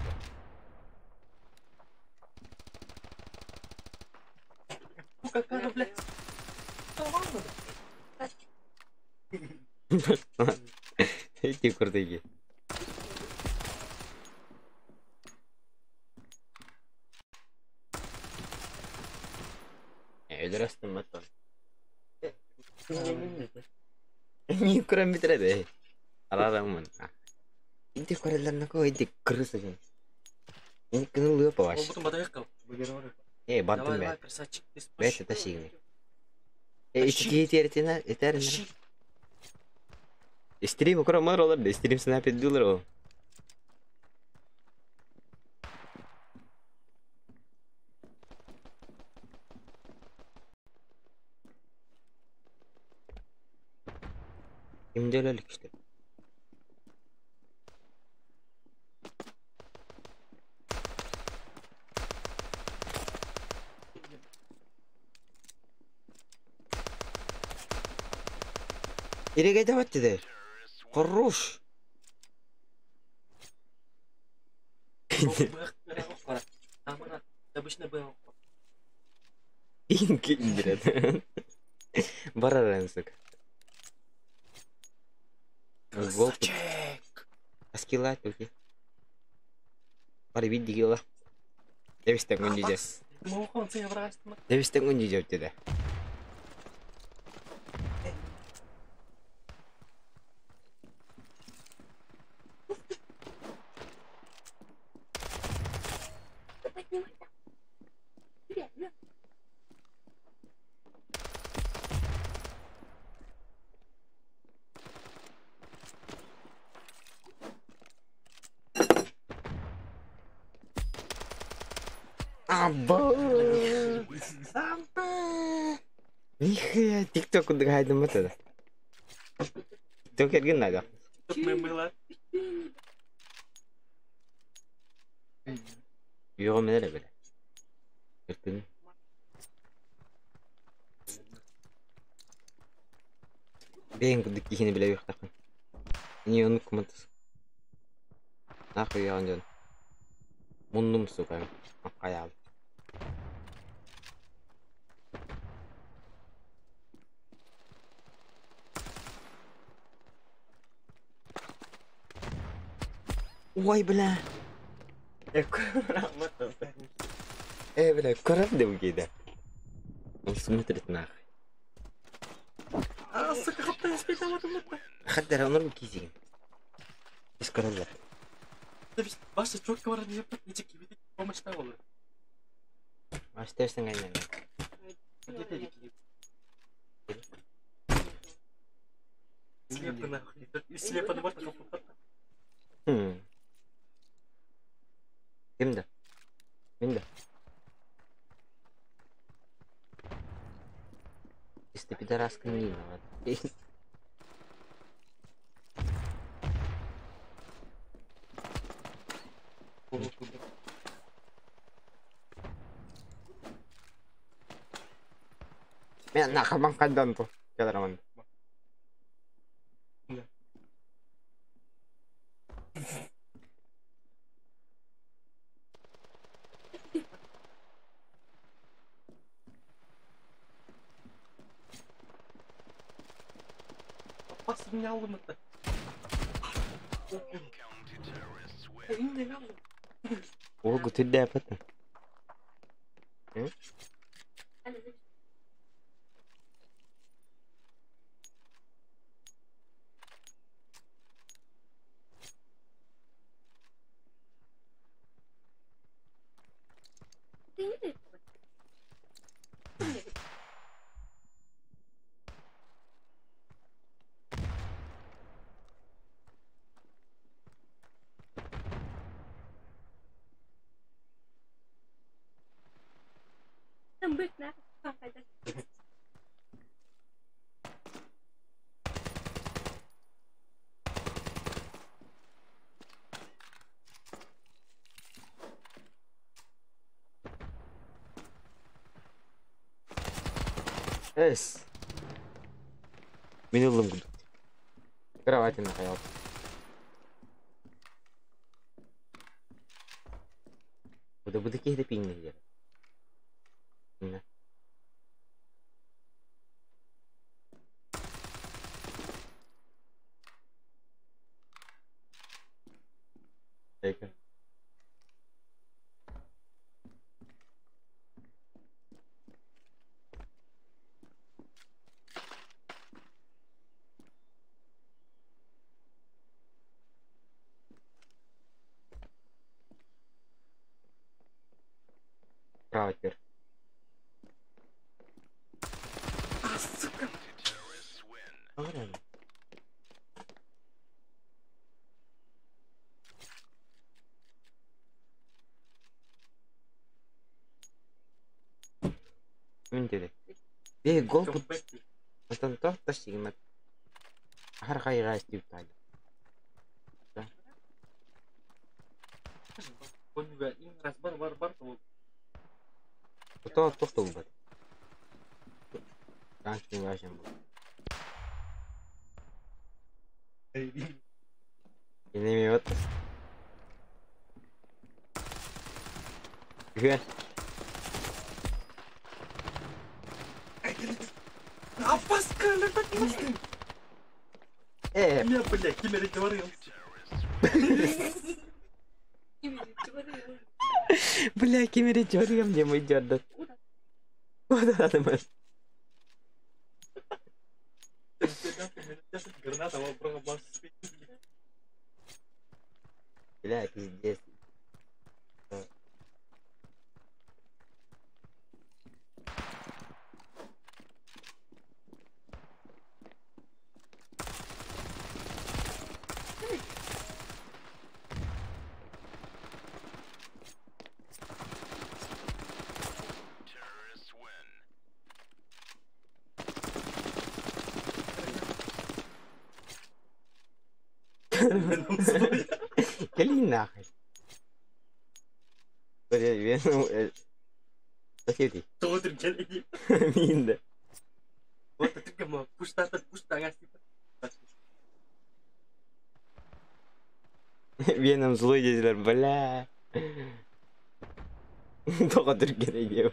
S1: Ити курдуги. Өлөр астыммат. Не көрөн бүтэрэ. Арараммын. Ити көрөллөрнөкө ити крыса ден. Ини кынылыа паваш. Э, бардым бэ. Бэт это сигни. Э, ички тиэртина этер. Стрим көрө мар олар, стрим снайпер дулар о. Кимде өлөлүк işte. Иреге давать Хорош. Индирет. Бараран, сука.
S6: Красавчик!
S1: Аскила туки. Бар види гила. Девистен күн Девистен күн деді. Абба! Абба! Нихуя, тикток курдук хайдаммат да. Тикток эргин надо. Йоҕум эрэ бile. Кыртын. Бэйэн курдук киһини билэ үөхтаххын. Не оннук куматыс. Нахуй яҕын дьон. Муннум сука. Хайаал. Ой, бля. Бля, көрөм деп кейде. Он смотрит нахуй.
S6: А, сука,
S1: Хаддар онор кизигин. Из көрөллөр.
S6: Башта çok каваран yapıp нече кибити помощна olur.
S1: Башта гайнан.
S6: Слепо нахуй. Слепо на можно
S1: Хм. Кимде? Минде. Если пидораска не надо. Мен нахаман қайдан ту. Келераман.
S6: Бас меня алымыты.
S1: О, гутүдэ апата. Эс. Мин ыллым курдук. Кровати нахаял. Бу киһи пиҥнэһиэ. На. Zeker. Право теперь.
S6: А, сука!
S1: Правильно. Мин dedi. Bir gol put. Atan tohta sigmat. Har хайга стив тайды. То тохто булбат. Раньше важен был. Инеме вот. Güven. Э,
S6: Я, блядь, кем я говорил?
S1: Бля, кемере чоргам где мой дёрдат. Куда ты можешь?
S6: Граната,
S1: Бля, пиздец. Кали нахуй. Зачем
S6: ты?
S1: Минда.
S6: Вот ты кому пуста пуста
S1: Веном злой dediler, бля. Тоға түрген идея.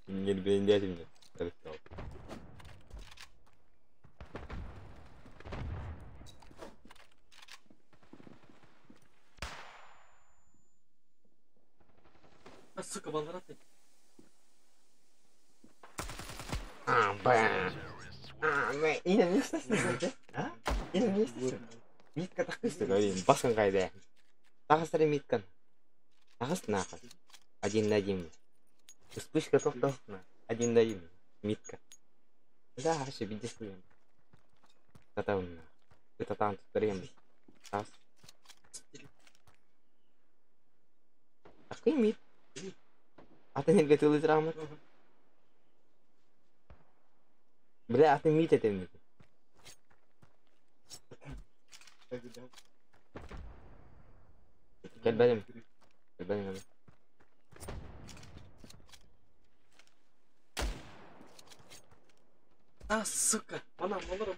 S1: Мен бен дедим.
S6: А, сука, балраты.
S1: А, бля. А, бля. Ине не істейсің, а? Ине не істейсің? Митка тақпайсың, блин, басың қайда? Тағыстыр миткан. Тағыс нахуй. Один на один. Вспышка тоқталсын. Один на один. Митка. Да, вообще пиздец, блин. Татаун. Это там тут Тағыс. Такой мит. Атын елге тылы рахмат. Бля, атын мит етемін. Кел бәлем. Кел бәлем.
S6: А, сука, она малыра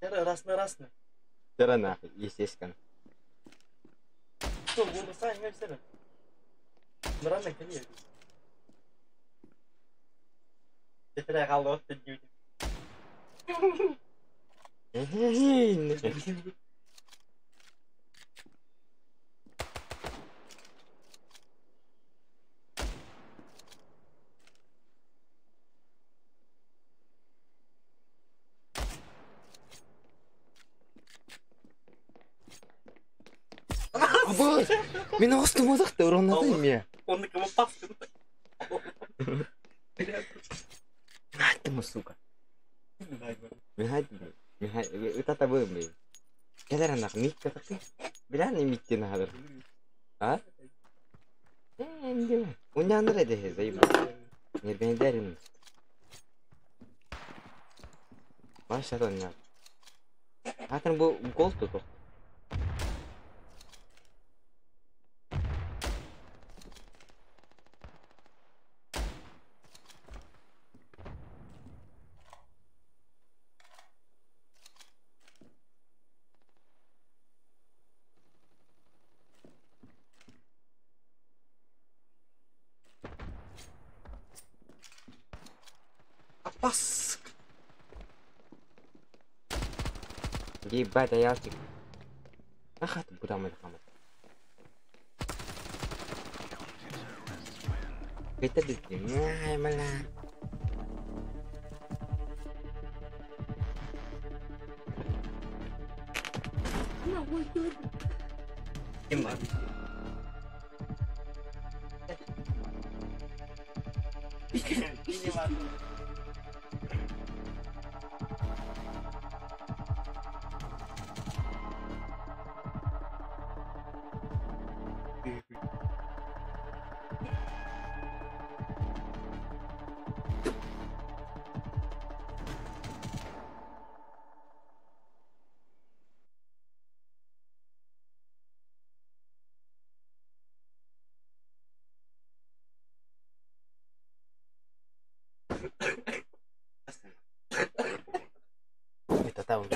S6: Раз на раз на.
S1: Тара нахуй, естественно.
S6: Что, вы сами все. Нормально, конечно. Теперь алло, ты
S1: Мен оғыстым одақ уронады ме.
S6: Он кому пас.
S1: Айттым, сука. Мен айттым. Мен ытата бым. Келер анақ митка тақты. Билан миттен хадыр. А? Э, Уняндыр эде заеб. Нербен дерим. Баш атон. Атын бу гол туту.
S6: Апас.
S1: Ебать, аялчик. Ахат будамын хамат. Это бля, бля. Ким бар? Это там.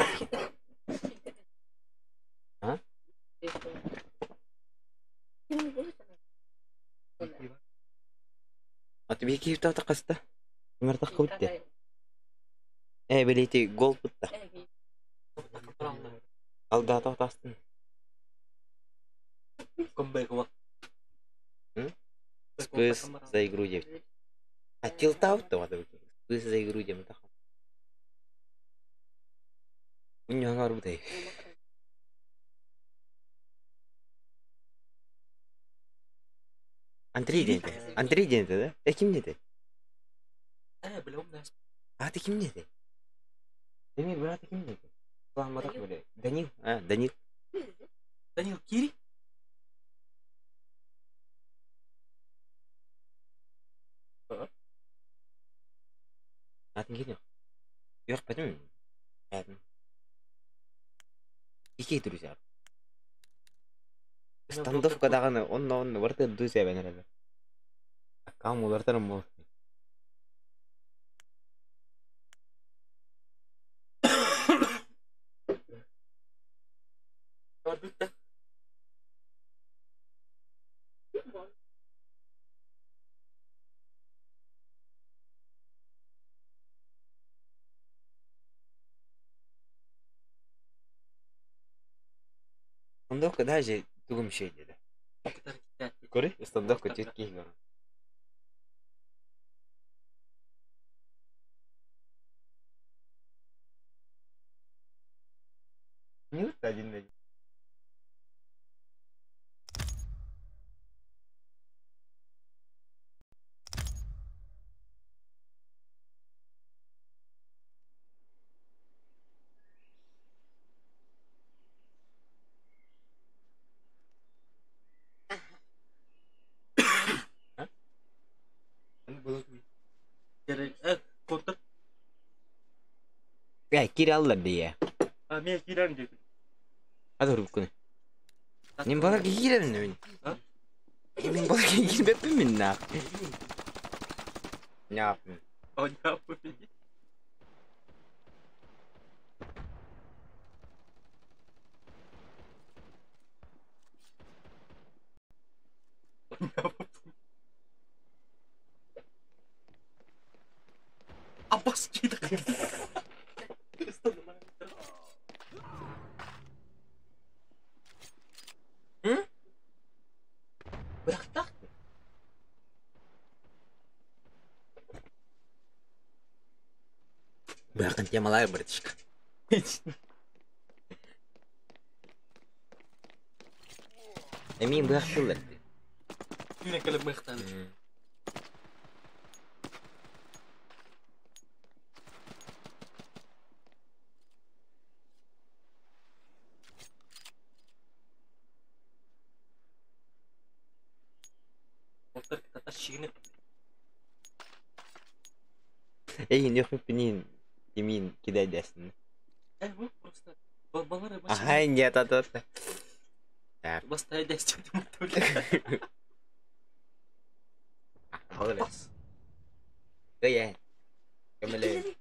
S1: А? А тебе киев та қаста? Мартақ көтте. Э, билети гол бутта. Алда тоқтастын. Спыс за игру девять. А тилтаут то Спыс за игру девять. У него нарбутай. Андрей dedi. Андрей dedi да? Э, ким dedi?
S6: Э, билем, да.
S1: А ты ким dedi? Демир, брат, ким dedi? Сламадак были. Данил. А, Данил.
S6: Данил Кири?
S1: Атын ким Yok benim. Ben. İki друзья. Стандовка даҕаны онно онно барыта друзья ben herhalde. Аккаунт уларытарым буол.
S6: Бүттэ.
S1: Стандовка даже тугум şey dedi. Көрүй, стандовка жетки көрү. Не один на один.
S6: Контр.
S1: Э, кире аллар дие.
S6: А, мен кирем дедим.
S1: Hadi hurukunu. Мен баларга кииребин мен.
S6: А?
S1: Мен баларга киирбеппин мен на. Няпмын.
S6: Оняппын. Абас киди.
S1: Бырахтах. Бырахтан темалар, братишка. Эмин бырахтылар.
S6: Мен келіп мықтан. Контр каташ шигини.
S1: Эй, не хупнин. Эмин кидай десин.
S6: Э, bu просто.
S1: Ага, нет, а то. Так. Кыйа. Көмөлө.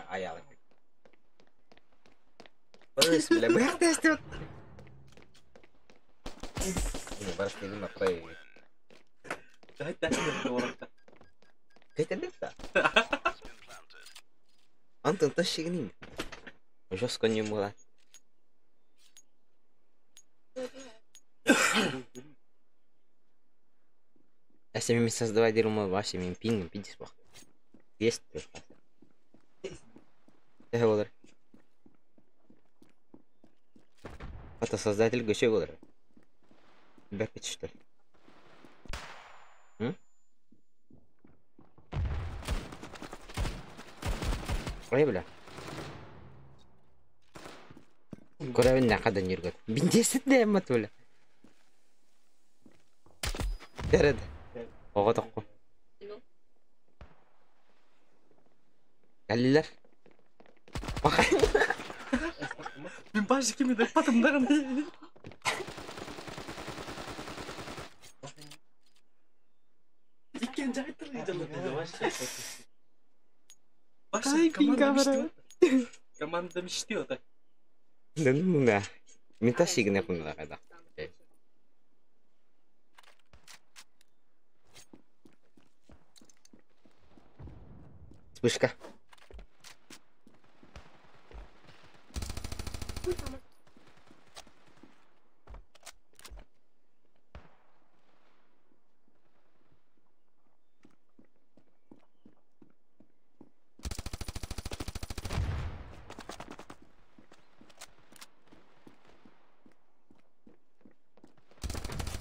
S1: Аяла. Барыс, бля, быһах тестет. Барыс деген апай. Кайталетта. Антон тащигнин. Жестко не было. Если создавать дерьмо вашими пингом, пидис бах. Есть Төһө болар? Ата создатель көчө болар. Бәк что ли? М? Ой, бля. Көрәбин нақадан жүргөт. Биндесит да эммат бля. Дәреді. Оға тоққу. Кәлілер.
S6: Мин баш кимиде патымдаган. Иккен жайтыр вообще.
S1: Ай,
S6: Команда мечты. Команда мечты это.
S1: Да ну да. Мен ташигіне құнда қайда. Вспышка.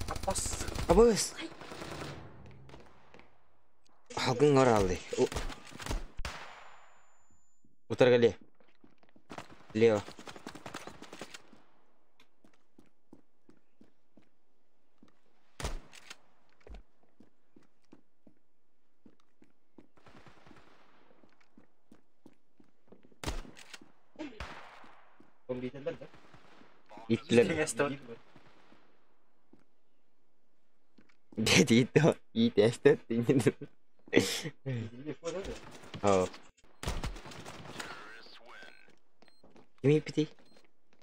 S6: Апас.
S1: Абыс. Халкың оралды. Утаргали. Лево. Итлер. Деді ит ит эстет дейін. Ау. Кими ипити?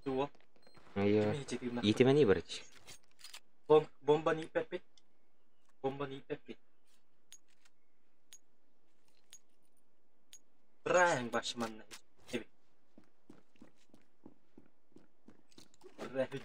S6: Туо.
S1: Айо. Итимени барыч.
S6: Бомба не пепет. Бомба не пепет. Брайан башманна. Эби. Брайан.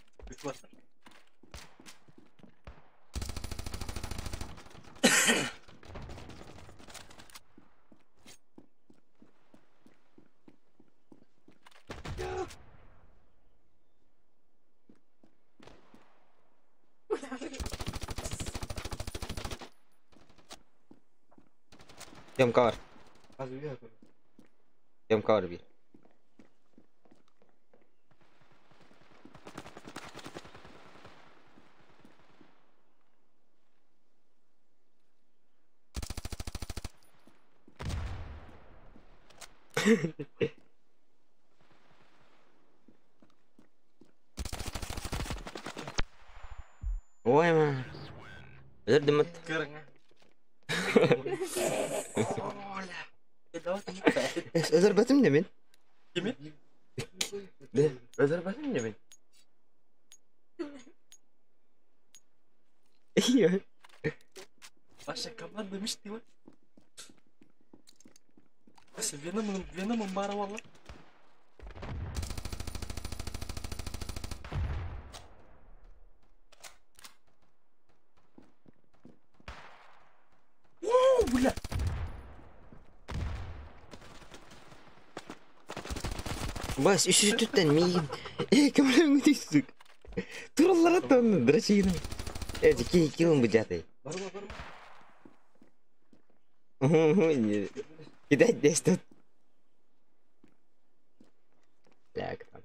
S1: Тем кавар. Тем кавар би. Ой, ма. Өдөрдүм
S6: Көрүңө.
S1: Өдөр бәтім не мен?
S6: Кими?
S1: Де, өдөр бәтім не мен? Iyo.
S6: Ваша команда мечты. Вася, Веномын, Веномын бары валла. Воу, бля!
S1: Бас, үшінші түттен мейін. Э, кімлер өтесіз? Туралар аттанды, драчигін. Э, ки килым бу жатай. Кидать дестет. Так, там.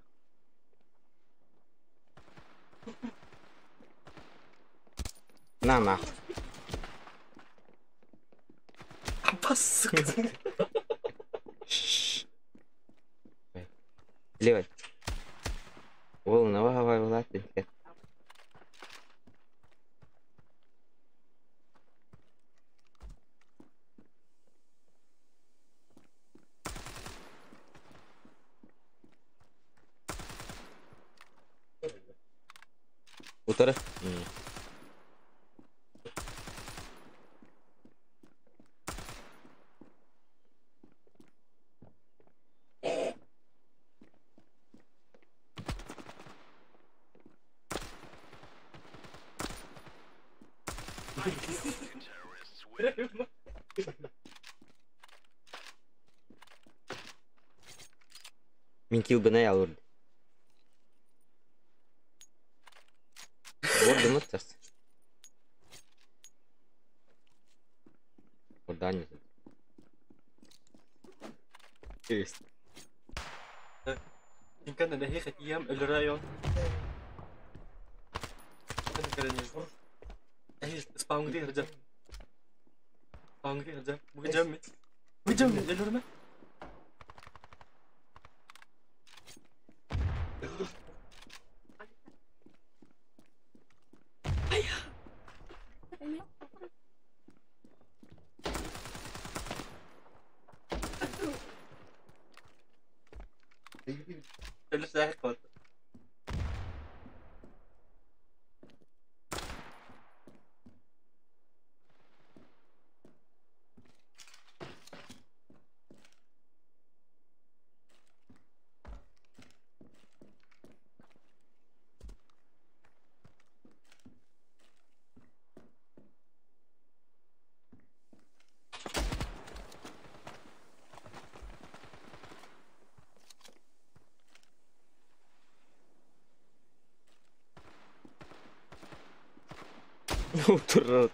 S1: На нах.
S6: Апас, сука.
S1: Левой. Волна, давай, Влад, Утары. Мин килбіне алырды. Орды ма тас? Орда не. Есть.
S6: إن كان نهيخة أيام الرايون أنا كان أهي سباونغ رجع سباونغ رجع بجمي بجمي للورما. اللي
S1: Утырат.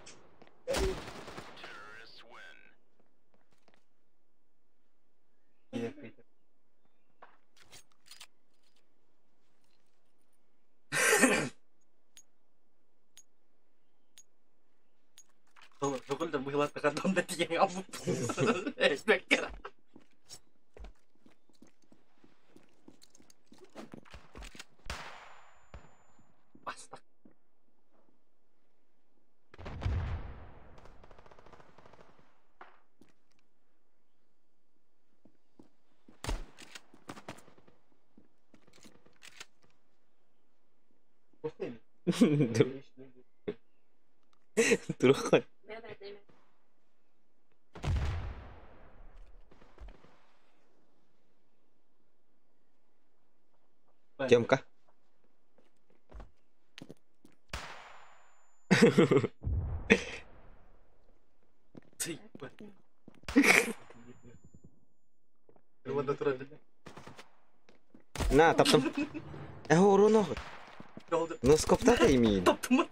S6: Шөгылдер мыйлаттыган да тиең алып. Эшбеккер. Баста.
S1: Турухан. Тёмка. На, таптым. Э, уруну. Ну, скопта имин.
S6: Таптым.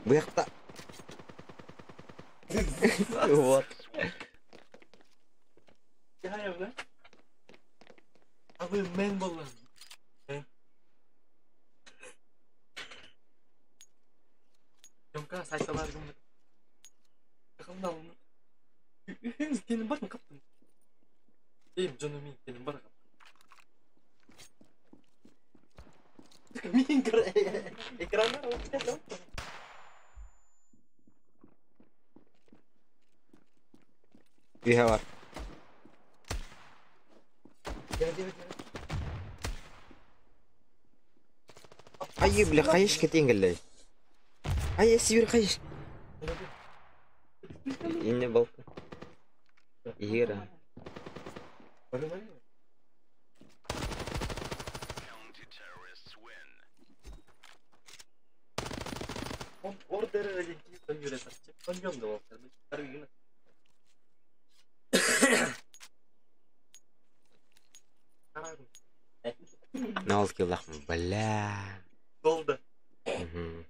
S1: Буякта. Вот.
S6: Я Абы мен болам. Тёмка, сайталар гыммыт. Кална. Сенин бар каптым. Эм жону мен сенин бар каптым. Мен экранга.
S1: Үйе бар. Ай, бля, кайыш кетен келди. Ай, сибир кайыш. Инне балка. Игера.
S6: Ордер да
S1: Нал киллахмын, бля.
S6: Болды.
S1: Мгм.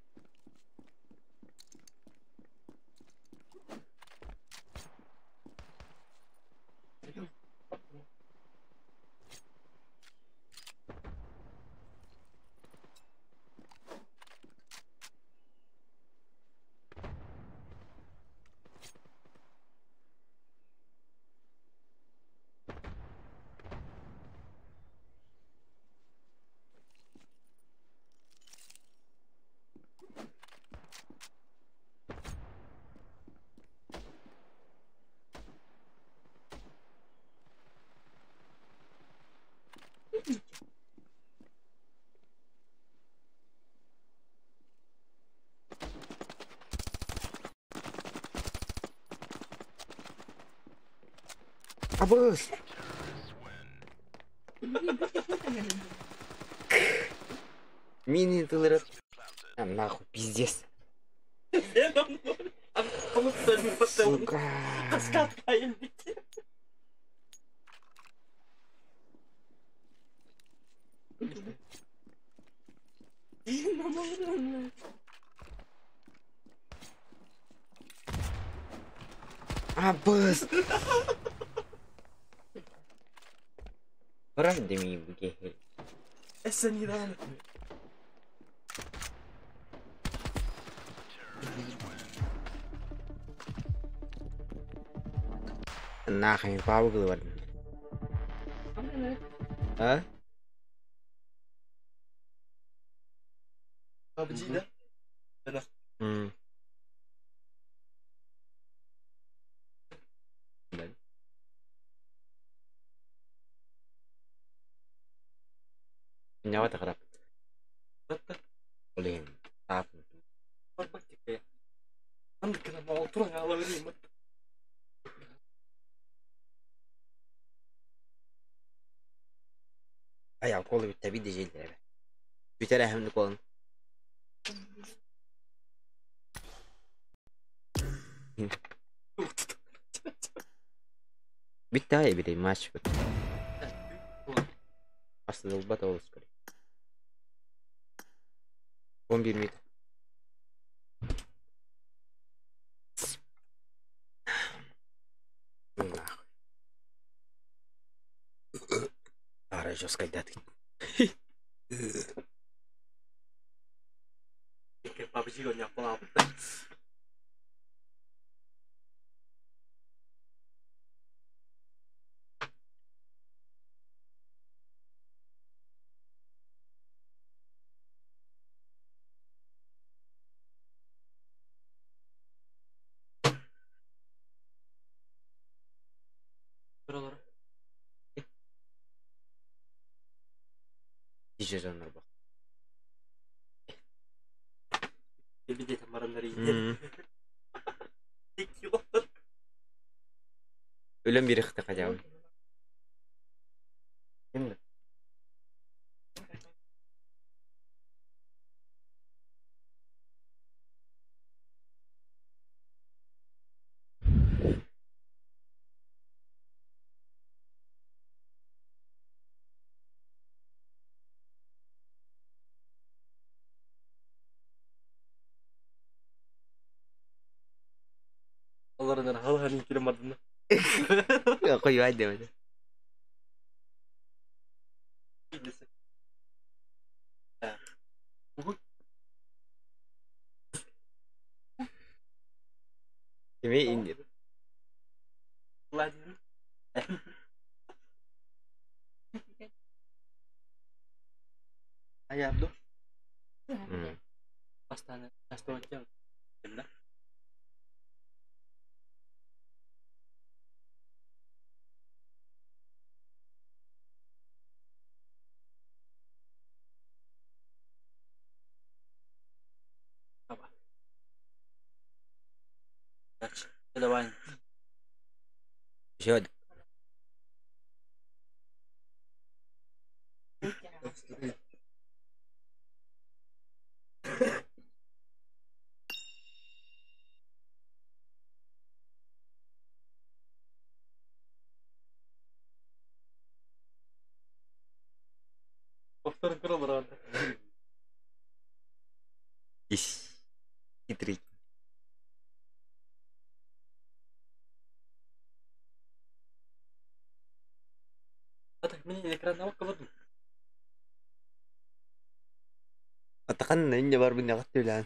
S1: Абыс! Мини тылыры. А, нахуй, пиздец. Сука. Абыс! Бырах демейм бу киһи. Нахуй, папа говорит. А? М. Nyawa terhadap. Oleh tahap. Ай, алкоголы бүттэ бит дежелдер эбэ. Бүтэр әһэмник болан. Bitti ay bir maç bitti. Aslında ulbat olsun скорее. 11 mid. Ну нахуй. Ара жестко даты. Дижезоннор бак. Өлөм бир ихте хотя бы. Кимди? Koyuyor demedi. Kimi indir. Еще Ис. Хитрый. Атахан инне бар бин ягат түлән.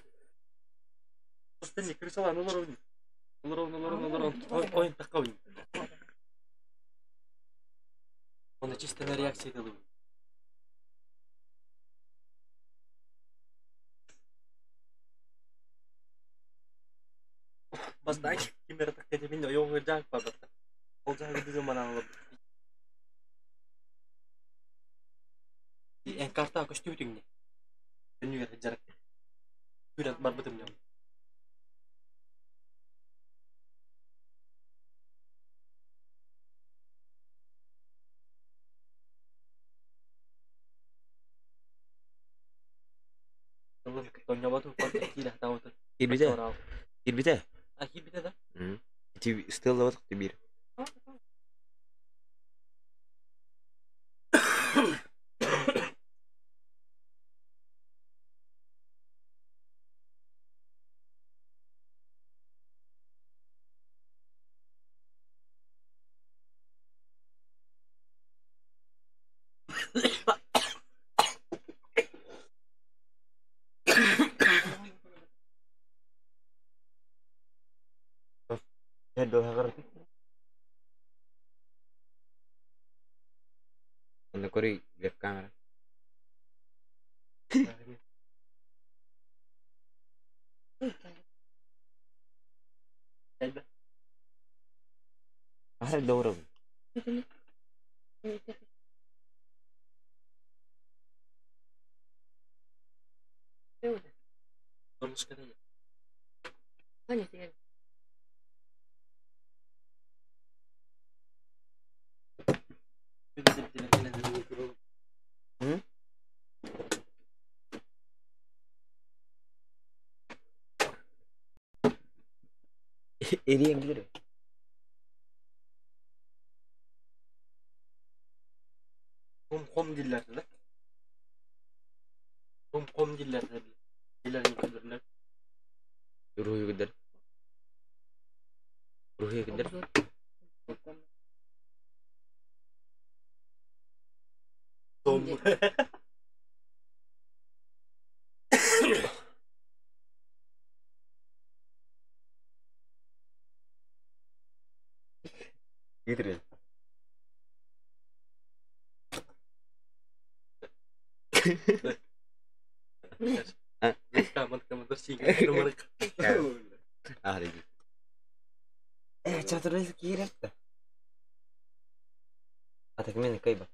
S1: Киирбитэ. Киирбитэ. Ити ыстыаллабатах биир. Онно көрүй веб-камера. Аһар доҕорум. М? Эриэн билэр. Уруһуйгудар. Уруһуйгудар. Игорь. Э, чатырыз киирепті. Атакмен кайба.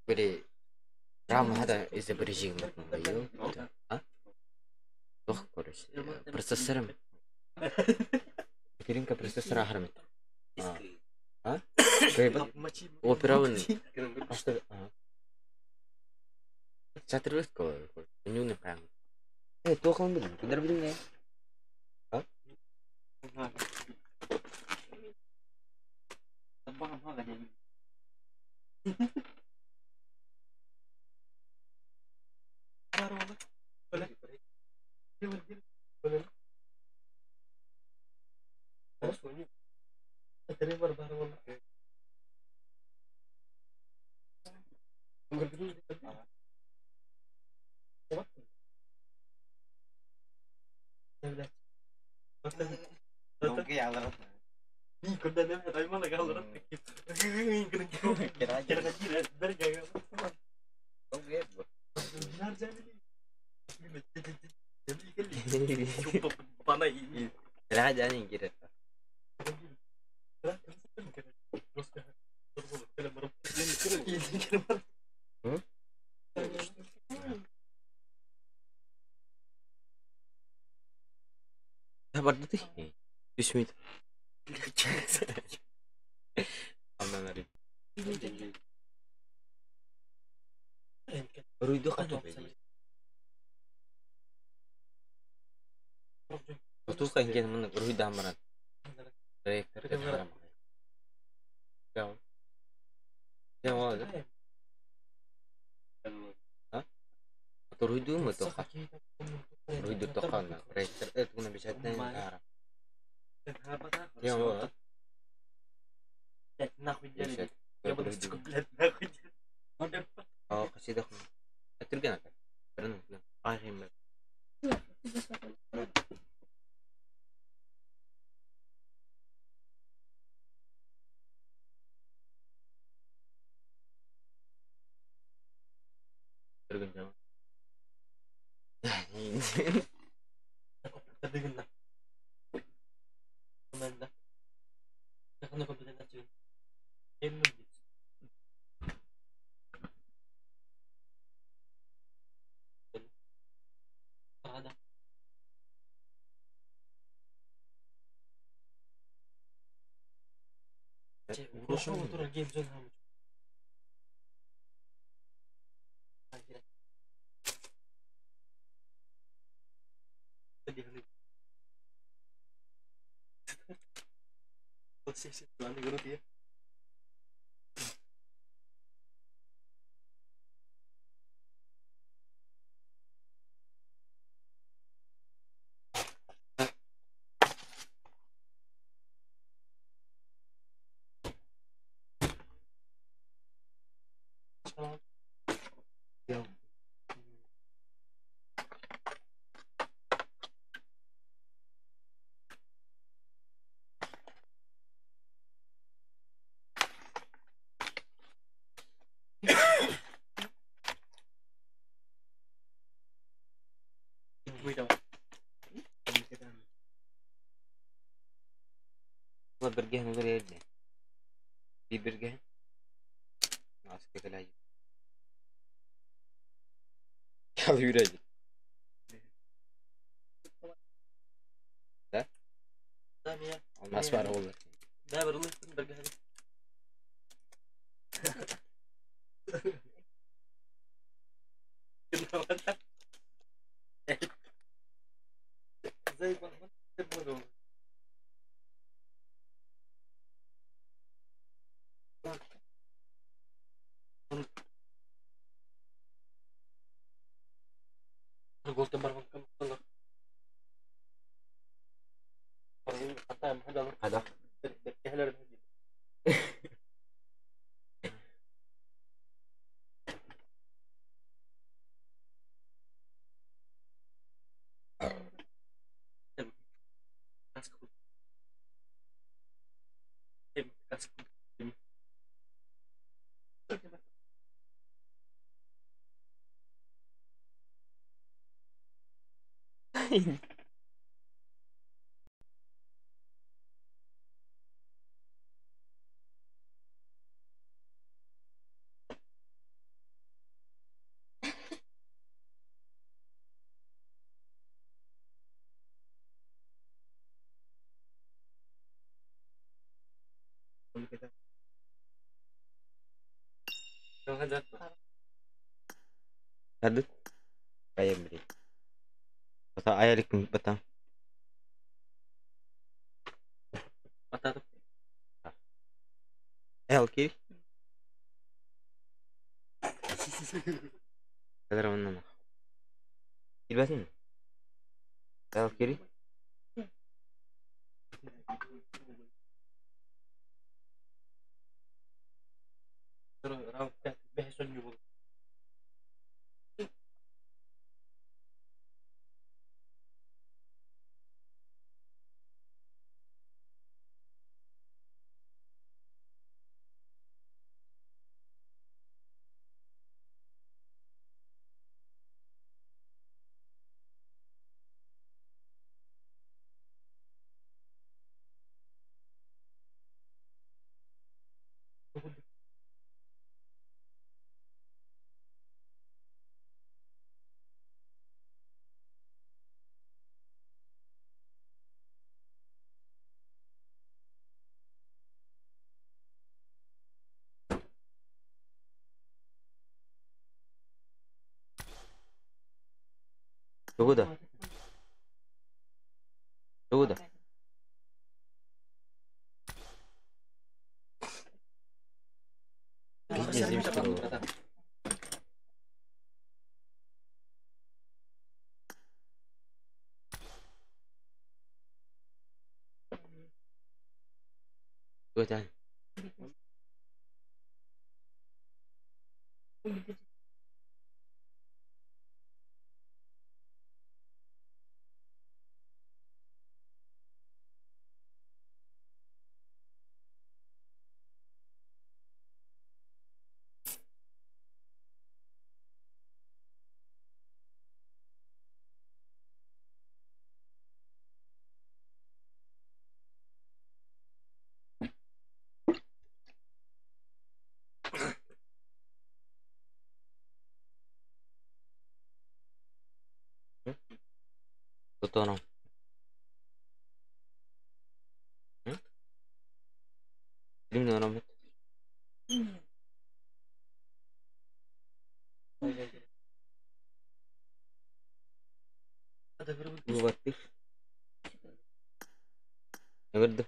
S1: Били рам хада изображение А? Тох, короче, процессором. Киринка процессора ахармит. А? Кайба. Операвын. А что? Чатырыз ко. Нюны прям. Э, тохон билин. Кудар билин не? А? Үс Выводных. Ыҥырдым.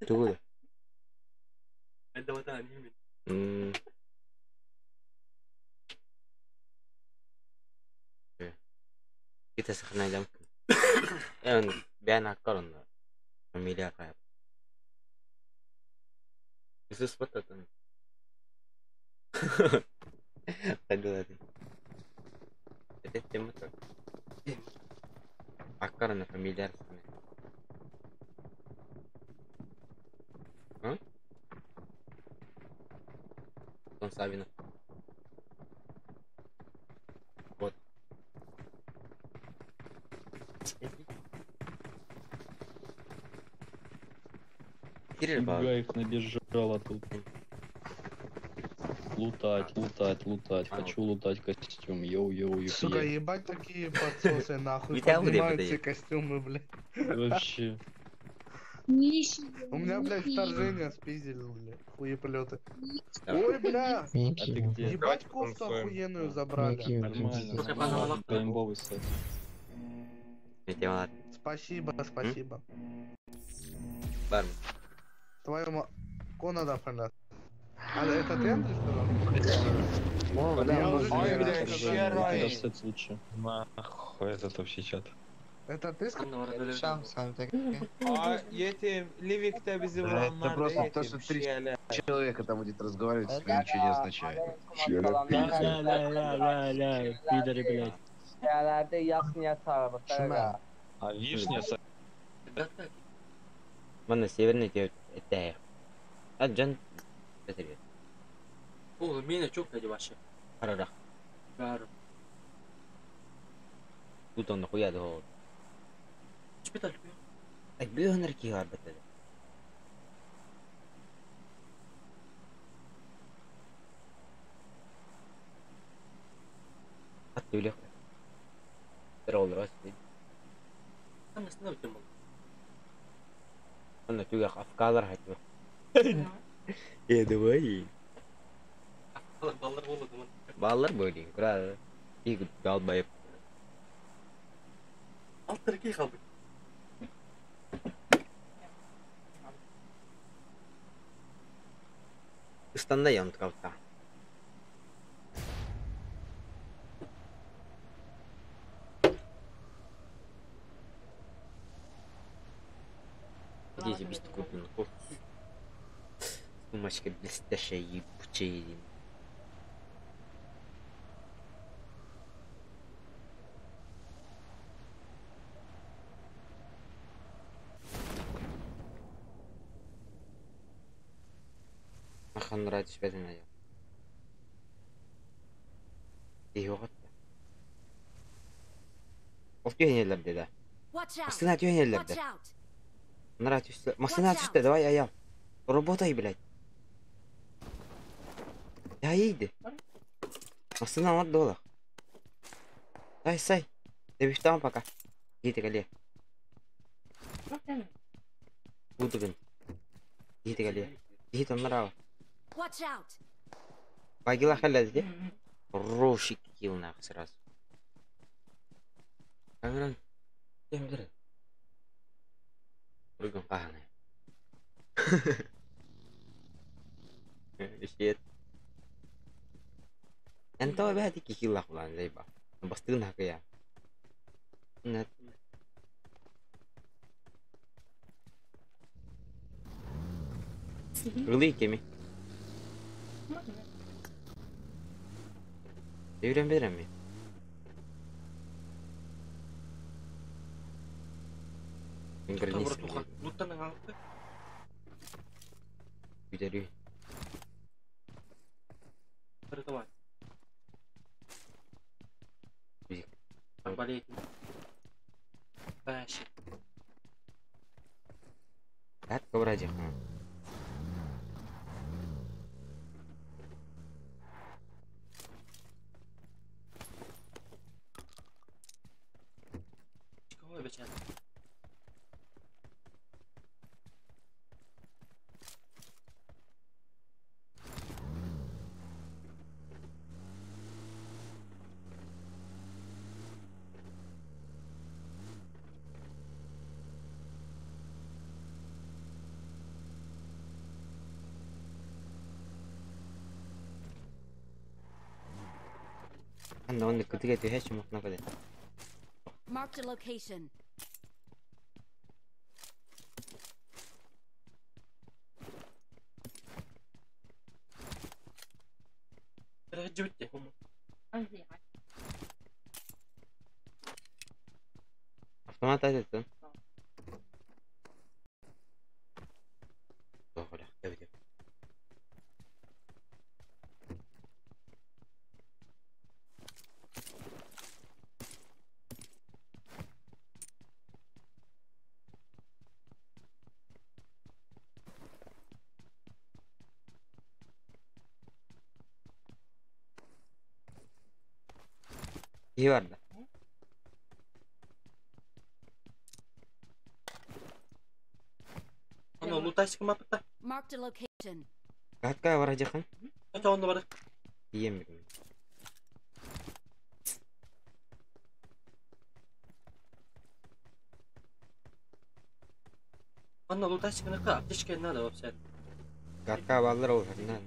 S1: Тугу? Kita сохраняем. Бяна корона. Фамилия какая. Иисус вот это. Это тема так. Аккорона фамилия. А? Сон Савина. Вот.
S8: Фига их набежала тут. Лутать, лутать, лутать. Хочу лутать костюм. Йоу-йоу-йоу.
S9: Сука, ебать такие подсосы, нахуй. Поднимают все костюмы, блядь.
S8: Вообще.
S9: У меня, блядь, вторжение спиздили, блядь. Хуеплеты. Ой, бля.
S8: А ты где?
S9: Ебать кофту охуенную забрали.
S8: Нормально. Имбовый сет.
S9: Спасибо, спасибо. Твою Кона да френда. А это ты, Андрей, сказал?
S8: Это сет лучше.
S10: Нахуй этот вообще чат.
S9: Это ты сказал?
S11: А yetim, Livik'te bizi vuranlar
S12: Это просто то, что три человека там будет разговаривать, это ничего не означает.
S6: Ля-ля-ля-ля, пидоры, блядь.
S10: А вишня
S1: Манна северный тебе это. А Джан это.
S6: Oğlum yine çok kötü başı.
S1: Арара.
S6: Бәрі.
S1: Тут он нахуя до.
S6: Шпиталь.
S1: Так бьюнер кигар бетеле. Аттылых. Ролл раз.
S6: Anasını öptüm.
S1: Ана түгэх афкалар хайтма. Э, давай.
S6: Баллар болду.
S1: Баллар болин, кура. И долбоеб.
S6: Alt tarafı kaldı.
S1: Ыстанда янт калта. Здесь без купленных. Сумочка блестящая ебучая. Наханрать связанная. Йогот. Of түйенелерде да.
S5: Watch out!
S1: Машина түйенелерде.
S5: Watch out!
S1: Нравится. Машина түсті, давай аял. Работай, блядь. Я иди. Машина от доллар. Дай, сай. Ты там пока. Иди, гале. Будугын. Иди, гале. Иди, там нрава.
S5: Watch out!
S1: Багила халяди. Хороший килл нах сразу. Камерон. Кем Прыгам каханы. Shit. Энто бәһәти кихиллах булан зайба. Бастыгын хакыя. Нет. Рылы кеми. Evren берем mi?
S6: Luttan aldı.
S1: Güderi.
S6: Давай. Арбалет. Баши.
S1: Так, вроде.
S6: Отвечаю.
S1: Анда онно кытыга түһэ чумахна кэлэ.
S5: Marked a location.
S6: Жибитте.
S1: Автомат айтыттын. Тоҕолох эбит. Киһи барда.
S6: Аны лутайсык мапта.
S5: Marked a location.
S1: Катка бар жакын.
S6: Ата онно бар.
S1: Ием бир.
S6: Анна лутайсык нака аптечка надо вообще.
S1: Катка баллар ол ханна.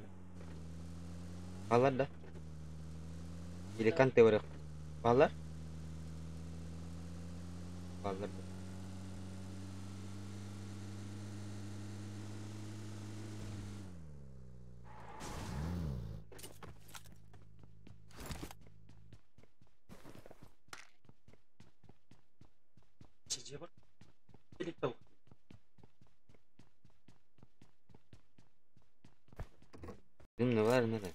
S1: Баллар да. Или канте бар. Баллар? Баллар.
S6: Чеже бар. Билик тау.
S1: Дымны бар надо.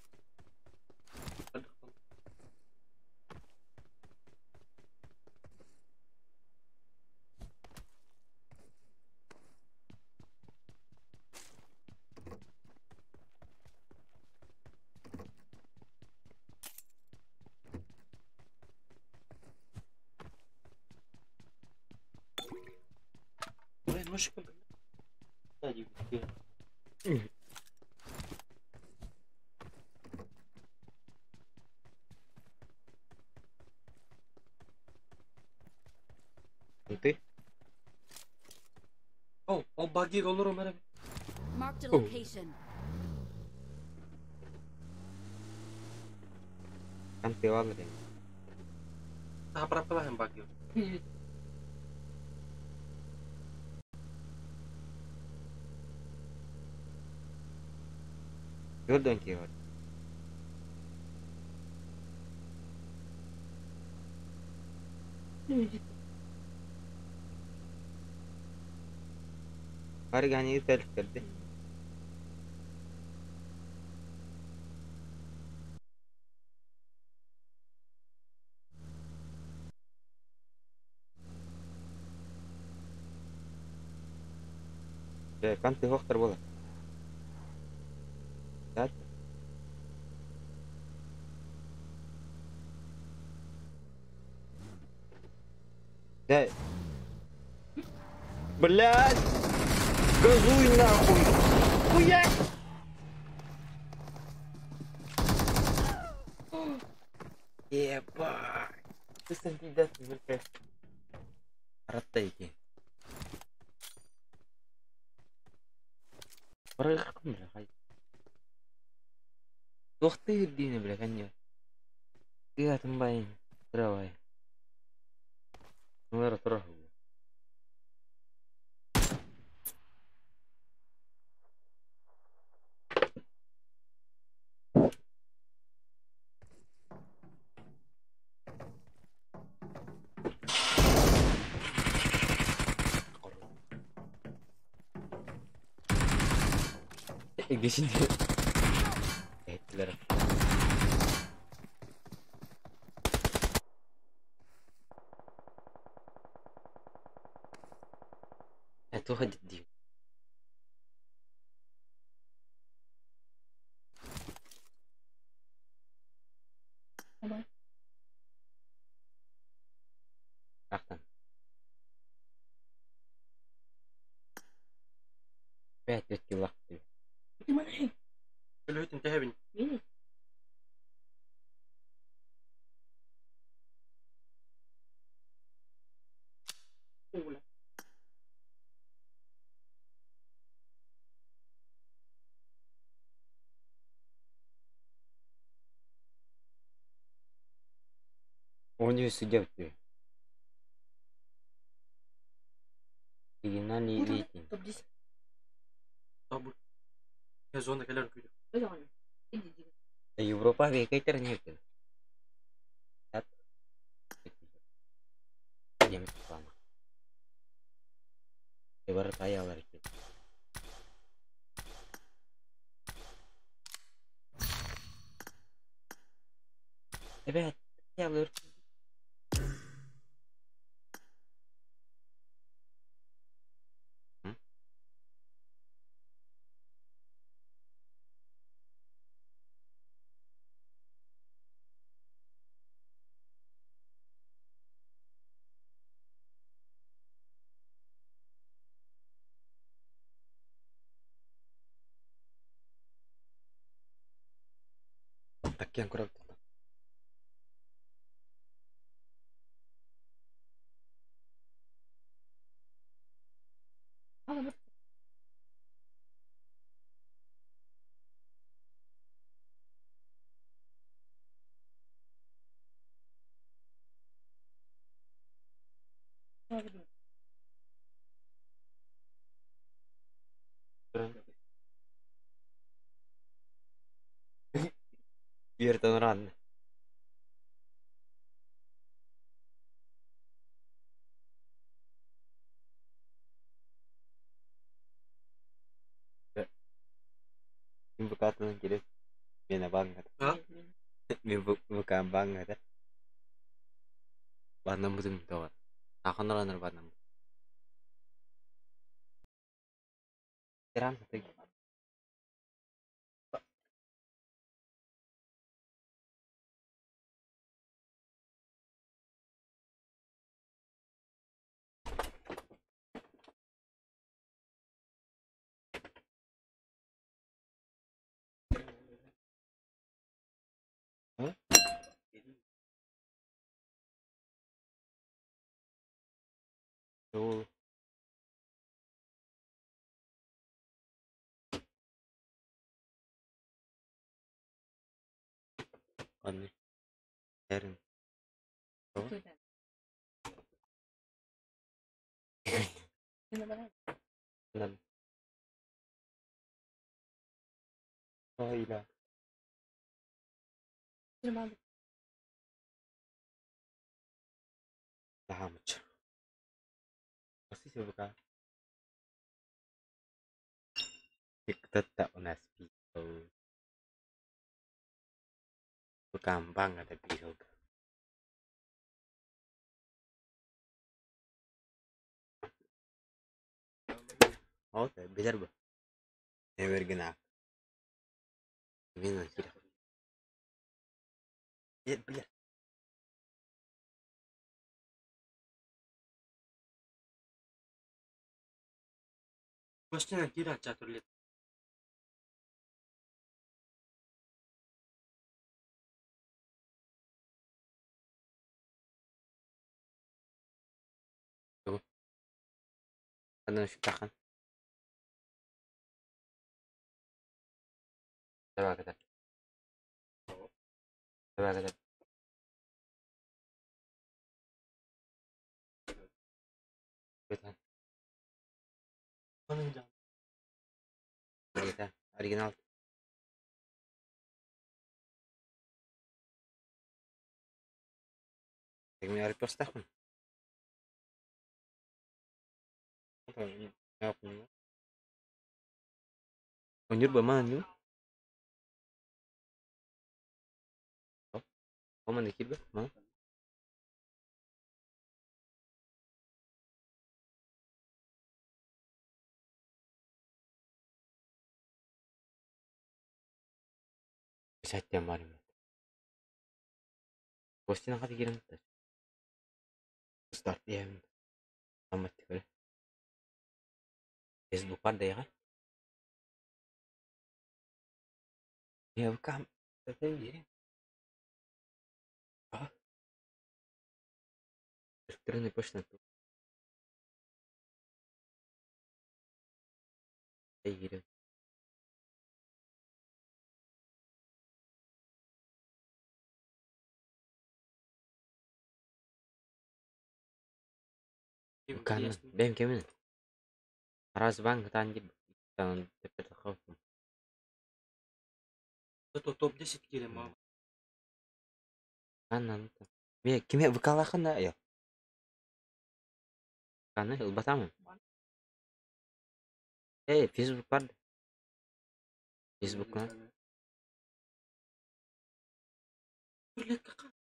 S6: Ой, мужик.
S1: Ты?
S6: О, ол багиг олор умер.
S5: Marked a
S1: Oh.
S5: location.
S1: Канте баллар.
S6: Тапрапла hem багиг.
S1: Көрдөн киһи бар. Баргани тәліктерді. Канты хоқтар болады. Да? Да. Блядь! Газуй нахуй! Хуя! Ебать! Ты сам пиздец, мирка. Раттайки. Барыхкым, бля, хай. Туохты ирдине, бля, конец. Ты атымбайын, травай. Нара турах. Geçince ettiler. Туха дии. Ахтан. Опять 5 кило.
S6: Өлөйтүн тэһэбин.
S1: 13 судья. Оригинальный рейтинг.
S6: Топ-10. Зона кэлэр күйдү.
S1: Европа бекайтер не екен. Демек планы. Бар таялар екен. Evet, таялар. Таккен көріп. Вертон ран. Мин ВК-тан келет. Мен банга.
S6: А?
S1: Мен ВК банга да. Баннан бутум тоҕо. Аханар баннан. Ран. Ол. Аны. Эрин. Нан. Ila. Дамч. Спасибо, ВК. Кто-то у нас пил. ВК банга пил. Вот, билер бу. Эвергина. Мен кирек. Билер.
S6: Башына кир ача турлет.
S1: Анан шуктахан. Давай кадar. Давай кадar. Бетан. Бета. Оригинал. Мен арып бастақпын. Өнер ба ню? Мама не кирбе? Мама? Сәттен бар ем. Гостина қады керемет. Старт ем. Амат көрі. Facebook бар да яға. Welcome. А? Электронная почта. Кан, бэм кемин. Раз банк там деп.
S6: Зато топ-10 киирэн мама.
S1: Каннан. Ме киме выкалахын да я. Каны ылбатамын. Эй, Facebook бар. Facebook ла.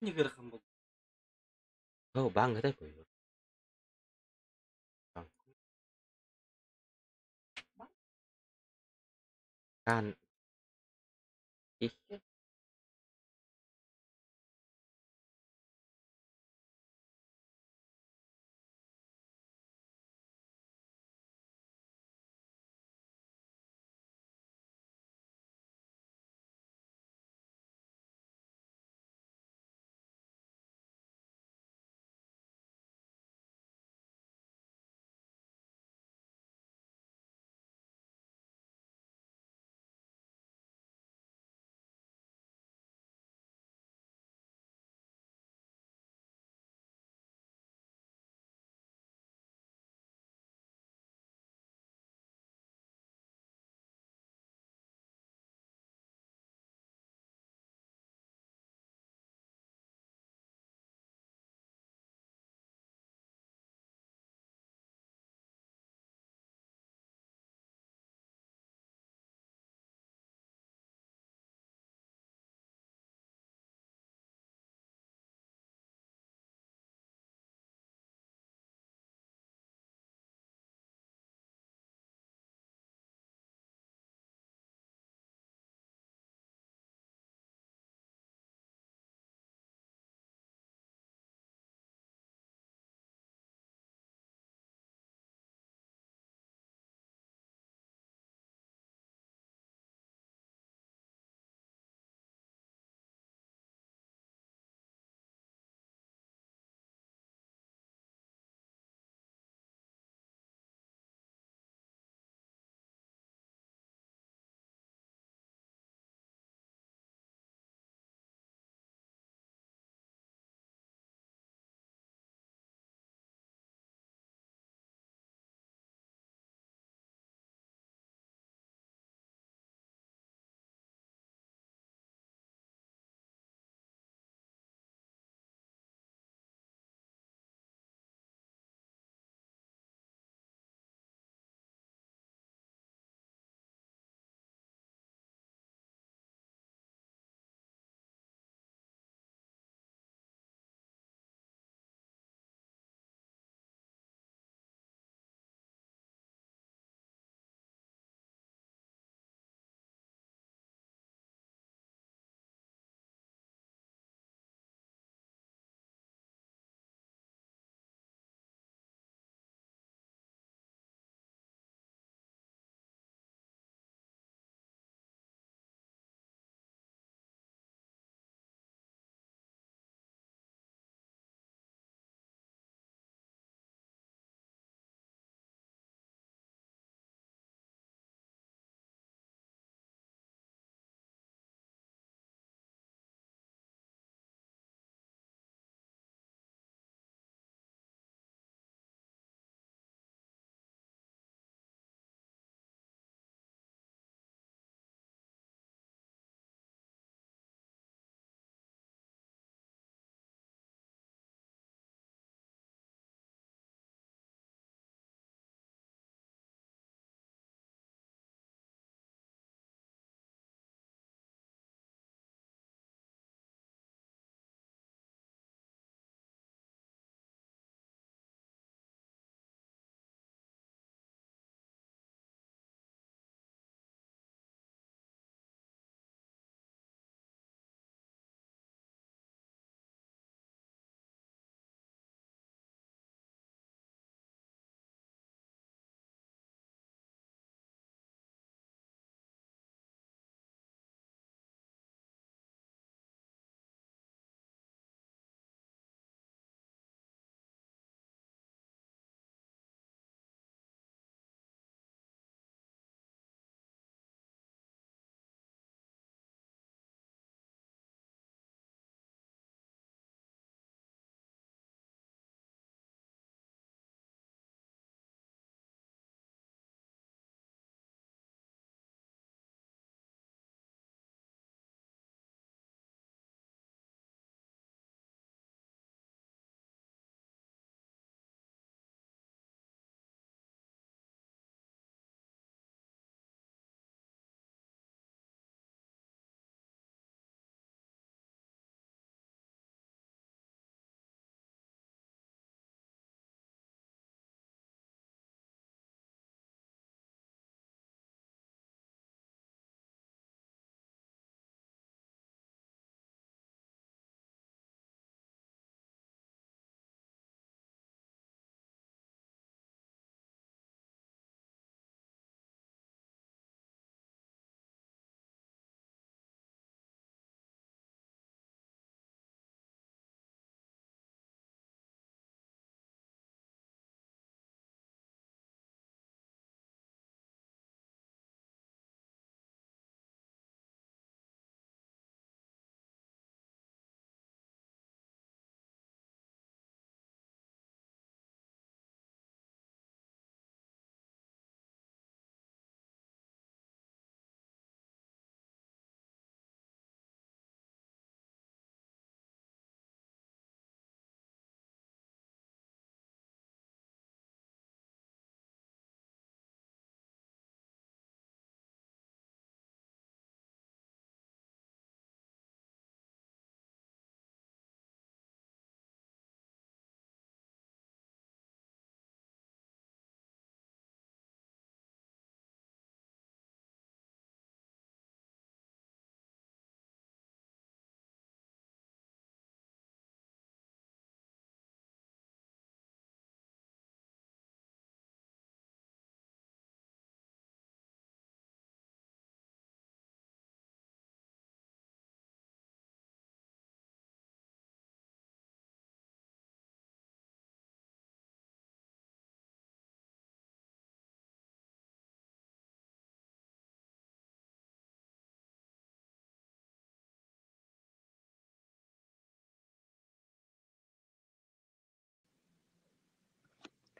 S6: Не верхан был.
S1: О, банк да кой. Кан. Ich.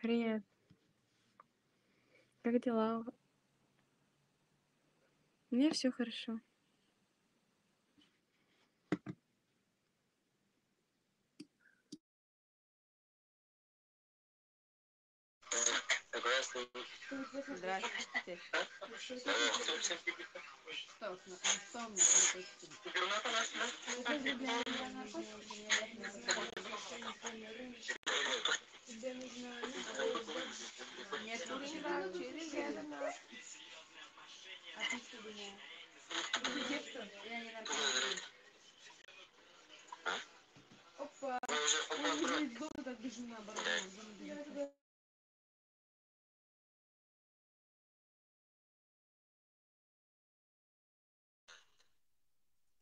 S7: Привет. Как дела? У меня все хорошо.
S13: Здравствуйте. Что, что у меня наркотики? А ты что думала? Я не наркоман. Опа. Ой, из дома так бежу наоборот. из дома бежу.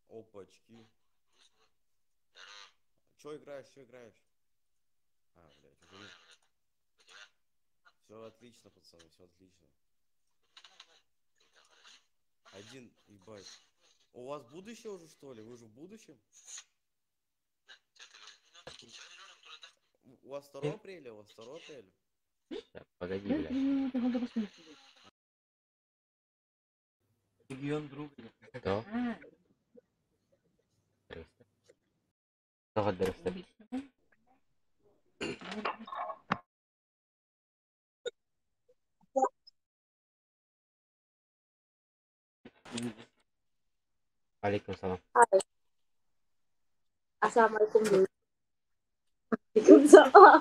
S14: Опачки. Чё играешь, чё играешь? А, блядь, уже не... Все отлично, пацаны, все отлично. Один, ебать. У вас будущее уже, что ли? Вы же в будущем? У вас 2 апреля? У вас 2 апреля?
S1: Так, погоди, блядь.
S6: Регион друга.
S1: Что? Тоҕо дөрөстө. Алейкум салам.
S15: Assalamualaikum dulu. Waalaikumsalam.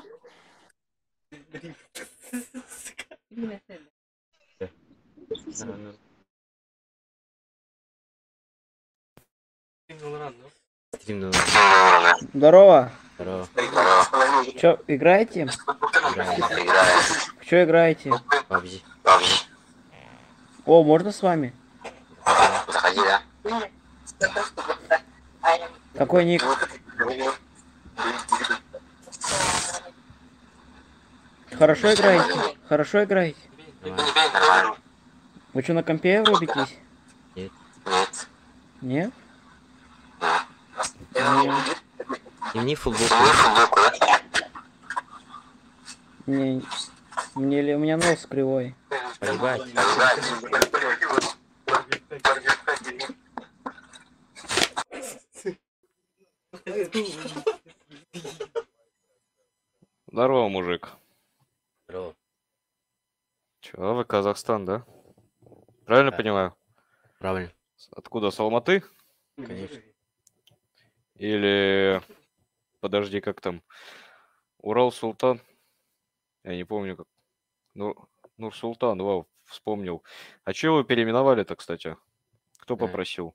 S4: Здорово.
S1: Здорово.
S4: Чё, играете?
S1: Играем.
S4: В чё играете?
S1: PUBG.
S4: О, можно с вами?
S1: Заходи, да?
S4: Какой ник? Хорошо играете? Хорошо играете? Вы что, на компе рубитесь?
S1: Нет.
S4: Нет? Нет.
S1: Снимни футболку.
S4: Не, мне ли у меня нос кривой.
S1: Поебать.
S16: Здорово, мужик.
S1: Здорово.
S16: Чё, вы Казахстан, да? Правильно
S1: Да.
S16: понимаю?
S1: Правильно.
S16: Откуда? С Алматы?
S1: Конечно.
S16: Или... Подожди, как там? Урал-Султан? Я не помню, как... Ну, Нур-Султан, вау, вспомнил. А чего вы переименовали-то, кстати? Кто попросил?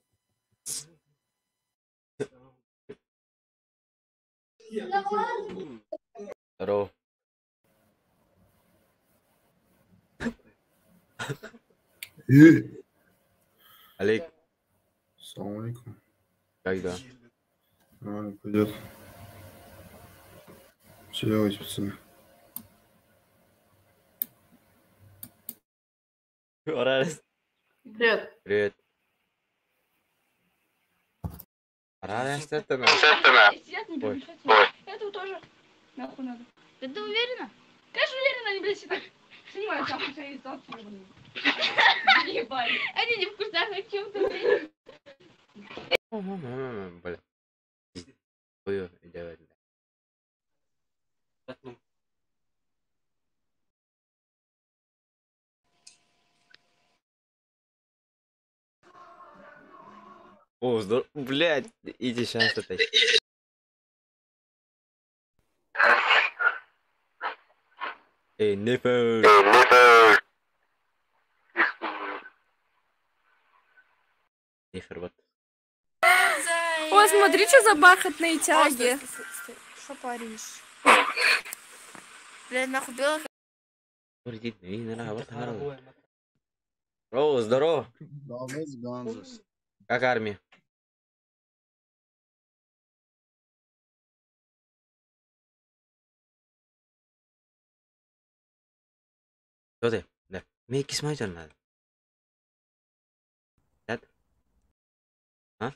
S1: Здорово. Олег.
S17: Салам алейкум.
S1: Как дела?
S17: Нормально пойдет. Что делаете, пацаны?
S7: Привет.
S1: Привет. Рада
S7: Сидят, не
S1: Ой.
S7: переключайте. Этого тоже нахуй надо. Да ты уверена? Конечно уверена, они, блядь, сидят. Снимают нахуй свои соски, ебаные. Ебать. Они не в кустах, о чем ты, блядь?
S1: Бля. Ой, давай. О, здорово. Блядь, иди сейчас это. Эй, нифер. Нифер, вот.
S18: О, смотри, что за бархатные тяги.
S19: Что паришь? Блядь, нахуй белых.
S1: О, здорово. Как армия? Кто ты? Да. Мне кисматер надо. Да? А?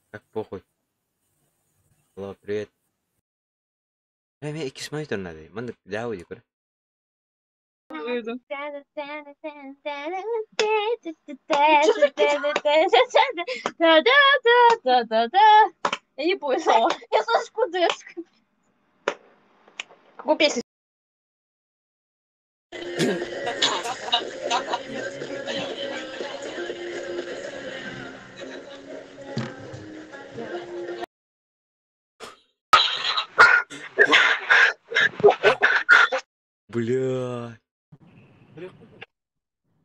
S1: Как похуй. Алло, привет. Эми иккис монитор надо. Маннык дьаабы дии көр.
S7: Я не помню слова. Я слышу кудышку. Какую песню?
S1: Бля.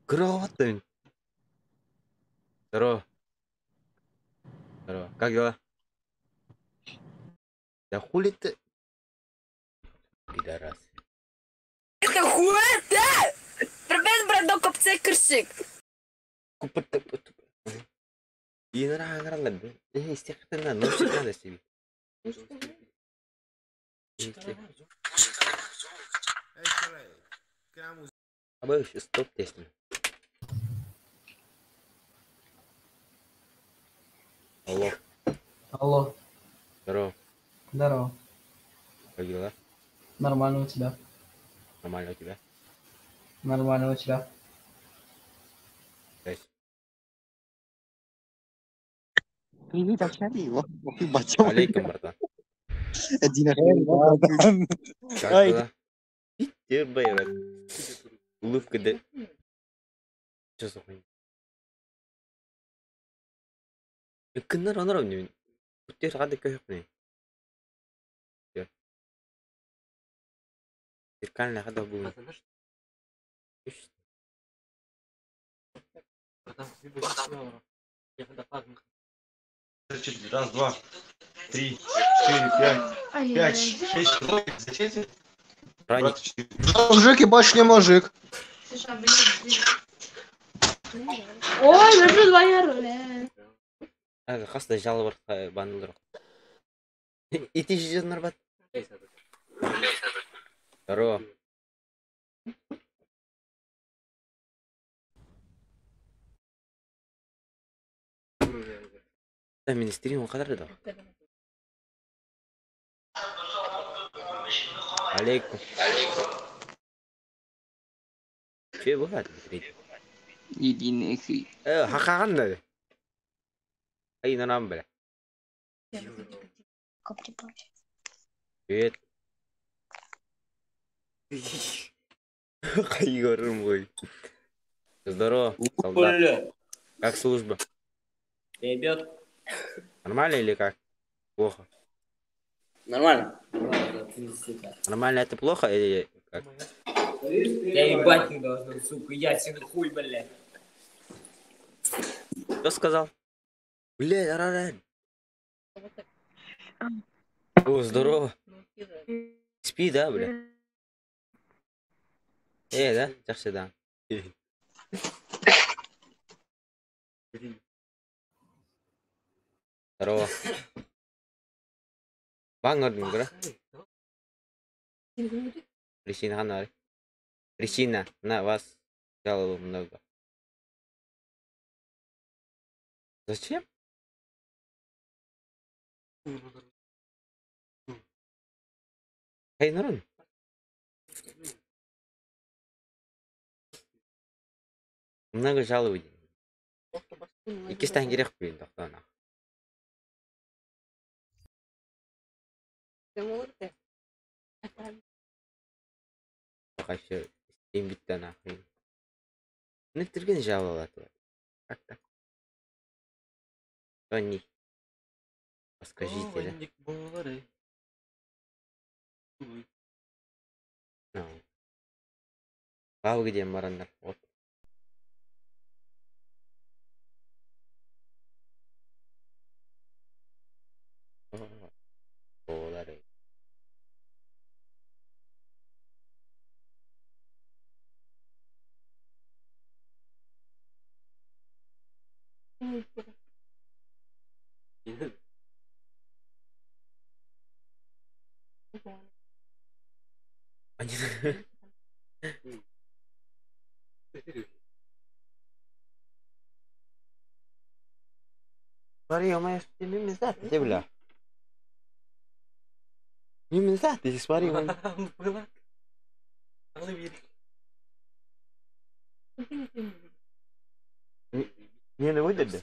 S1: Кроватый. Здорово. Здорово. Как дела? Да хули ты? Пидорас.
S18: Это хуета! Привет, браток, копце кырсык.
S1: Стоп песню. Алло.
S4: Алло.
S1: Здорово.
S4: Здорово.
S1: Как дела?
S4: Нормально у тебя.
S1: Нормально у тебя?
S4: Нормально у тебя.
S1: Здрасте. Алейкум, братан. Как дела? Пиздец, брат. Улыбка, да. Что за хуйня? Кыннар онор мне. Куттер гады көйөкмө. Зеркальная хада был.
S10: Раз, два, три, четыре, пять, пять, шесть,
S1: Ранник.
S9: Мужик и больше не мужик.
S7: Ой, ну два руля.
S1: Хас да жалобыр банылыр. Ити жизнар бат. Здорово. Да, министрим кадар да. Алейкум. Че бывает?
S4: Иди нахуй.
S1: Хакаган да. Ай, на бля. Привет. Кайгырым мой. Здорово, солдат. Как служба?
S6: Ребят.
S1: Нормально или как? Плохо.
S6: Нормально.
S1: Нормально это плохо или как?
S6: Я ебать не должен, сука, ясен хуй, блядь.
S1: Кто сказал? Блядь, ара О, здорово. Спи, да, бля? Да? Жакшы да. Здорово. Баң көрдүң көрө? Причина ханар. Причина на вас жалобы много. Зачем? Эй, Нурун. Много жалобы. Иккистен керек блин, токтоно. Пока еще стрим битте нахуй. Не түрген жаловаться. Как так? Тони. Подскажите, да? Ну. Пау где марандар? Вот. Болары. Они... Смотри, у меня бля. Именно так, ты смотри, он... Не, ну выдали.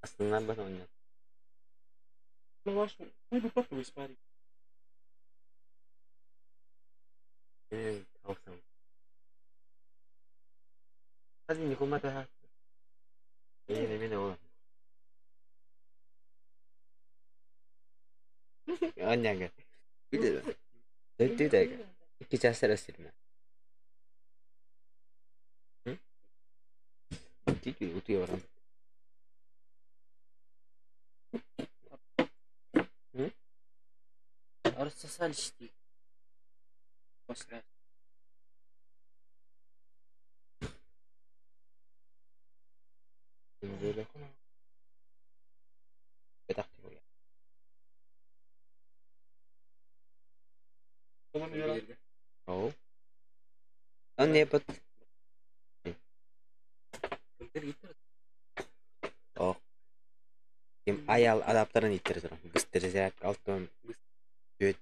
S1: Основная оборона.
S6: Рассосались ты. После.
S1: Ким аял адаптерын иттер туран. Быстырзак алтын дүөт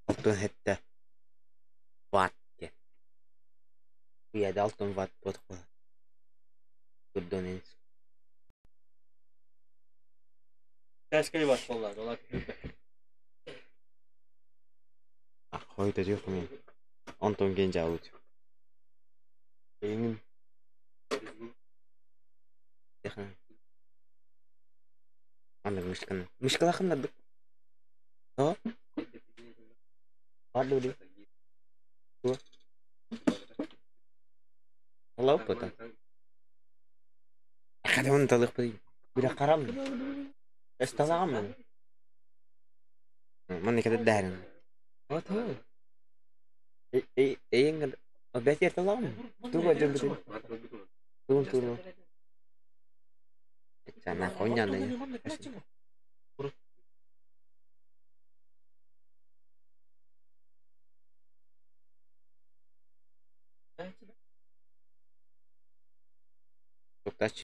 S1: алтын хетте ватт диэн. Уяда алтын ватт буолуох Турдун
S6: Ters var vallahi. Dolar.
S1: Хойда диэх мен. Онтон ген жаут. Эңин. Техна. Анда мышканы. Мышкалахын да. О? Барды Туа. Allah опыта. Хада оны талых бу. Бира карам. Эсталагам. Маны када дәрин. Вот хо. Э эңгер бәтер талагам. Туга жөбү. Тугун тугун. Чана хойняны.